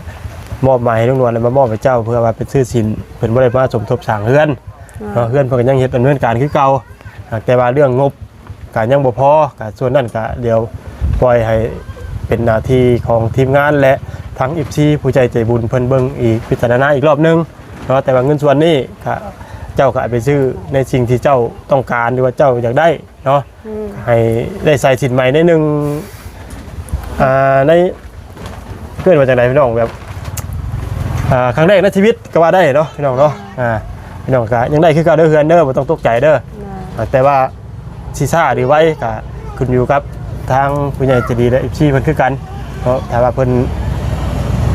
ມອບໝາຍໃຫ້ລຸງໜວດ ແລ້ວມາມອບໃຫ້ເຈົ້າ ເພື່ອວ່າໄປຊື້ສິນ. ເພິ່ນບໍ່ໄດ້ມາສົມທົບສ້າງເຮືອນ ອ່າ ເນາະ. ເຮືອນເພິ່ນກໍຍັງເຮັດດຳເນີນການຄືເກົ່າ ຫາກແຕ່ວ່າເລື່ອງງົບກໍຍັງບໍ່ພໍ ກໍສ່ວນນັ້ນກໍດຽວປ່ອຍໃຫ້ເປັນໜ້າທີ່ຂອງທີມງານ ແລະ ທາງ ເອັຟຊີ ຜູ້ໃຫຍ່ໃຈບຸນເພິ່ນເບິ່ງອີກ ພິຈາລະນາອີກລອບໜຶ່ງເນາະ. ແຕ່ວ່າເງິນສ່ວນນີ້ກໍ ເຈົ້າກໍເອົາໄປຊື້ໃນສິ່ງທີ່ເຈົ້າຕ້ອງການ ຫຼືວ່າເຈົ້າຢາກໄດ້ ເນາະ ອືມ ໃຫ້ໄດ້ໃສ່ສິນໃໝ່ໜ້ອຍໜຶ່ງ ອ່າ ໃນ ເອີ້ນວ່າຈັ່ງໃດພີ່ນ້ອງ ແບບ ອ່າ ຄັ້ງແລກໃນຊີວິດກໍວ່າໄດ້ເນາະ ພີ່ນ້ອງເນາະ. ອ່າ ພີ່ນ້ອງກໍຍັງໄດ້ຄືເກົ່າເດີ ເຮືອນເດີ ບໍ່ຕ້ອງຕົກໃຈເດີ. ອ່າ ແຕ່ວ່າຊິຊ້າຫຼືໄວກໍຂຶ້ນຢູ່ກັບທາງຜູ້ໃຫຍ່ໃຈດີ ແລະ ເອັຟຊີ ເພິ່ນຄືກັນເນາະ. ຖ້າວ່າເພິ່ນ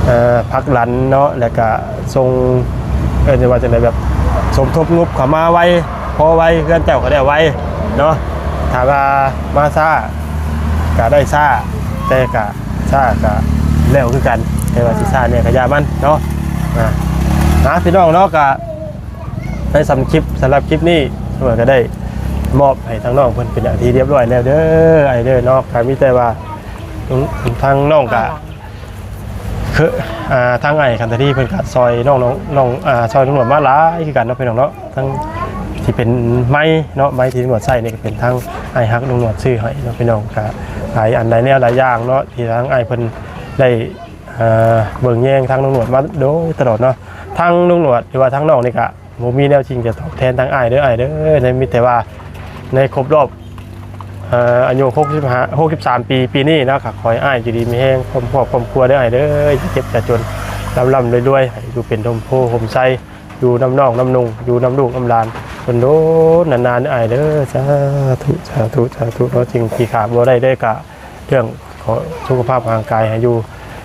ເອີ ຜັກດັນເນາະ ແລ້ວກະສົ່ງ ເອີ້ນວ່າຈັ່ງໃດ ແບບສົມທົບງົບເຂົ້າມາໄວ ພໍໄວ ເຮືອນເຈົ້າກໍແລ້ວໄວເນາະ. ຖ້າວ່າມາຊ້າກໍໄດ້ຊ້າ ແຕ່ກະຊ້າກະແລ້ວຄືກັນ ແຕ່ວ່າຊິຊ້າແດ່ກະຢ່າມັນເນາະ. ອ່າ ອ່າ ພີ່ນ້ອງເນາະ ກະ ໃນສຳຄລິບ ສຳລັບຄລິບນີ້ ເພິ່ນກໍໄດ້ມອບໃຫ້ທາງນ້ອງເພິ່ນເປັນທີ່ຮຽບຮ້ອຍແລ້ວເດີ ອ້າຍເດີເນາະ. ກໍມີແຕ່ວ່າ ທາງນ້ອງກໍ ອ່າ ຄື ອ່າ ທາງອ້າຍຂັນທະລີເພິ່ນກໍຊ່ອຍນ້ອງ ນ້ອງ ນ້ອງ ອ່າ ຊ່ອຍຕຳຫຼວດມາຫຼາຍຄືກັນເນາະ ພີ່ນ້ອງເນາະ. ທັງທີ່ເປັນໄມ້ເນາະ ໄມ້ທີ່ຕຳຫຼວດໃຊ້ນີ້ກໍເປັນທາງອ້າຍຮັກຕຳຫຼວດຊື້ໃຫ້ເນາະ ພີ່ນ້ອງ. ກໍຫຼາຍອັນຫຼາຍແນວຫຼາຍຢ່າງເນາະ ທີ່ທາງອ້າຍເພິ່ນໄດ້ ເອີ ເບິ່ງແຍງທາງຕຳຫຼວດມາໂດຍຕະຫຼອດເນາະ. ທາງຕຳຫຼວດ ຫຼືວ່າທາງນ້ອງນີ້ກໍ ບໍ່ມີແນວຈິງຈະຕອບແທນທາງອ້າຍເດີ ອ້າຍເດີ. ໃນ ມີແຕ່ວ່າໃນຄົບລອບ ເອີ ອາຍຸຫົກສິບຫ້າ ຫົກສິບສາມປີ ປີນີ້ເນາະ ກໍຂໍໃຫ້ອ້າຍຢູ່ດີມີແຮງ ຄອບຄົວ ຄອບຄົວເດີ ອ້າຍເດີ. ຢ່າເຈັບຢ່າຈົນ ລ່ຳໆລວຍໆ ໃຫ້ຢູ່ເປັນຮົ່ມໂພຮົ່ມໄຊ ຢູ່ນຳນ້ອງນຳນຸ່ງ ຢູ່ນຳລູກນຳຫຼານ ດົນໆນານໆ ອ້າຍເດີ. ສາທຸ ສາທຸ ສາທຸເນາະ. ສິ່ງທີ່ຂາດບໍ່ໄດ້ເລີຍກໍ ເລື່ອງຂອງສຸຂະພາບຮ່າງກາຍໃຫ້ຢູ່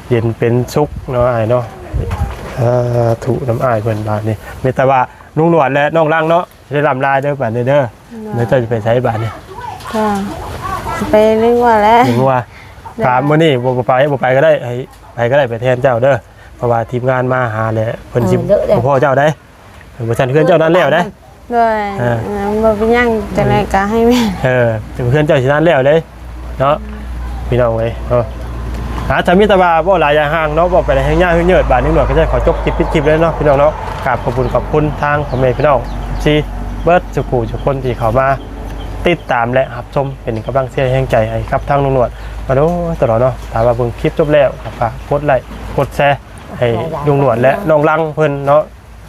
ເຢັນເປັນສຸກເນາະ ອ້າຍເນາະ. ສາທຸນຳອ້າຍເພິ່ນ. ບາດນີ້ມີແຕ່ວ່າລຸງໜວດ ແລະ ນ້ອງລັງເນາະ ຊິໄດ້ລ່ຳລາເດີ ບາດນີ້ເດີ. ໂດຍ ແລ້ວເຈົ້າຊິໄປໃສບາດນີ້? ກໍຊິໄປລ້ຽງງົວແຫຼະ ລ້ຽງງົວ. ໂດຍ ຖ້າມື້ນີ້ບໍ່ ບໍ່ໄປ ບໍ່ໄປກໍໄດ້ ໃຫ້ໃຜກໍໄດ້ໄປແທນເຈົ້າເດີ ເພາະວ່າທີມງານມາຫາແຫຼະ ເພິ່ນຊິ ເອີ ບໍ່ພໍ້ເຈົ້າໃດ. ເອີ ບໍ່ຊັ້ນເຮືອນເຈົ້ານັ້ນແລ້ວເດ້. ໂດຍ ອ່າ ເອີ ບໍ່ເປັນຫຍັງ ຈັ່ງໃດກໍໃຫ້ແມ່ນ ເອີ ເຮືອນເຈົ້າຊິນັ້ນແລ້ວເດ້ເນາະ ພີ່ນ້ອງເອີຍເນາະ. ອ່າ ຖ້າມີແຕ່ວ່າເວົ້າຫຼາຍຢ່າຫ່າງເນາະ ເວົ້າໄປແລ້ວແຮ່ງຍາວແຮ່ງຍືດ ບາດນີ້ໜວດກໍຈະຂໍຈົບຄລິບ ປິດຄລິບເລີຍເນາະ ພີ່ນ້ອງເນາະ. ກາບຂອບຄຸນຂອບຄຸນທາງພໍ່ແມ່ພີ່ນ້ອງ ເອັຟຊີ ເບິດສູ່ຜູ້ສູ່ຄົນທີ່ເຂົ້າມາ ຕິດຕາມ ແລະ ຮັບຊົມ ເປັນກຳລັງເຊຍແຮງໃຈໃຫ້ກັບທາງລຸງໜວດມາໂດຍຕະຫຼອດເນາະ. ຖ້າວ່າເບິ່ງຄລິບຈົບແລ້ວກໍຝາກກົດໄລກ໌ ກົດແຊຣ໌ ໃຫ້ລຸງໜວດ ແລະ ນ້ອງລັງເພິ່ນເນາະ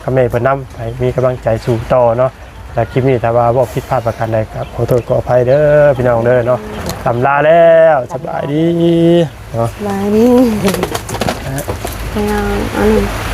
ກັບແມ່ເພິ່ນນຳ ໃຫ້ມີກຳລັງໃຈສູ້ຕໍ່ເນາະ. ແລະ ຄລິບນີ້ຖ້າວ່າເວົ້າຜິດພາດປະການໃດກໍຂໍໂທດຂໍອະໄພເດີພີ່ນ້ອງເດີເນາະ. ລຳລາແລ້ວ ສະບາຍດີເນາະ. ສະບາຍດີ. ເອົາ ອັນນີ້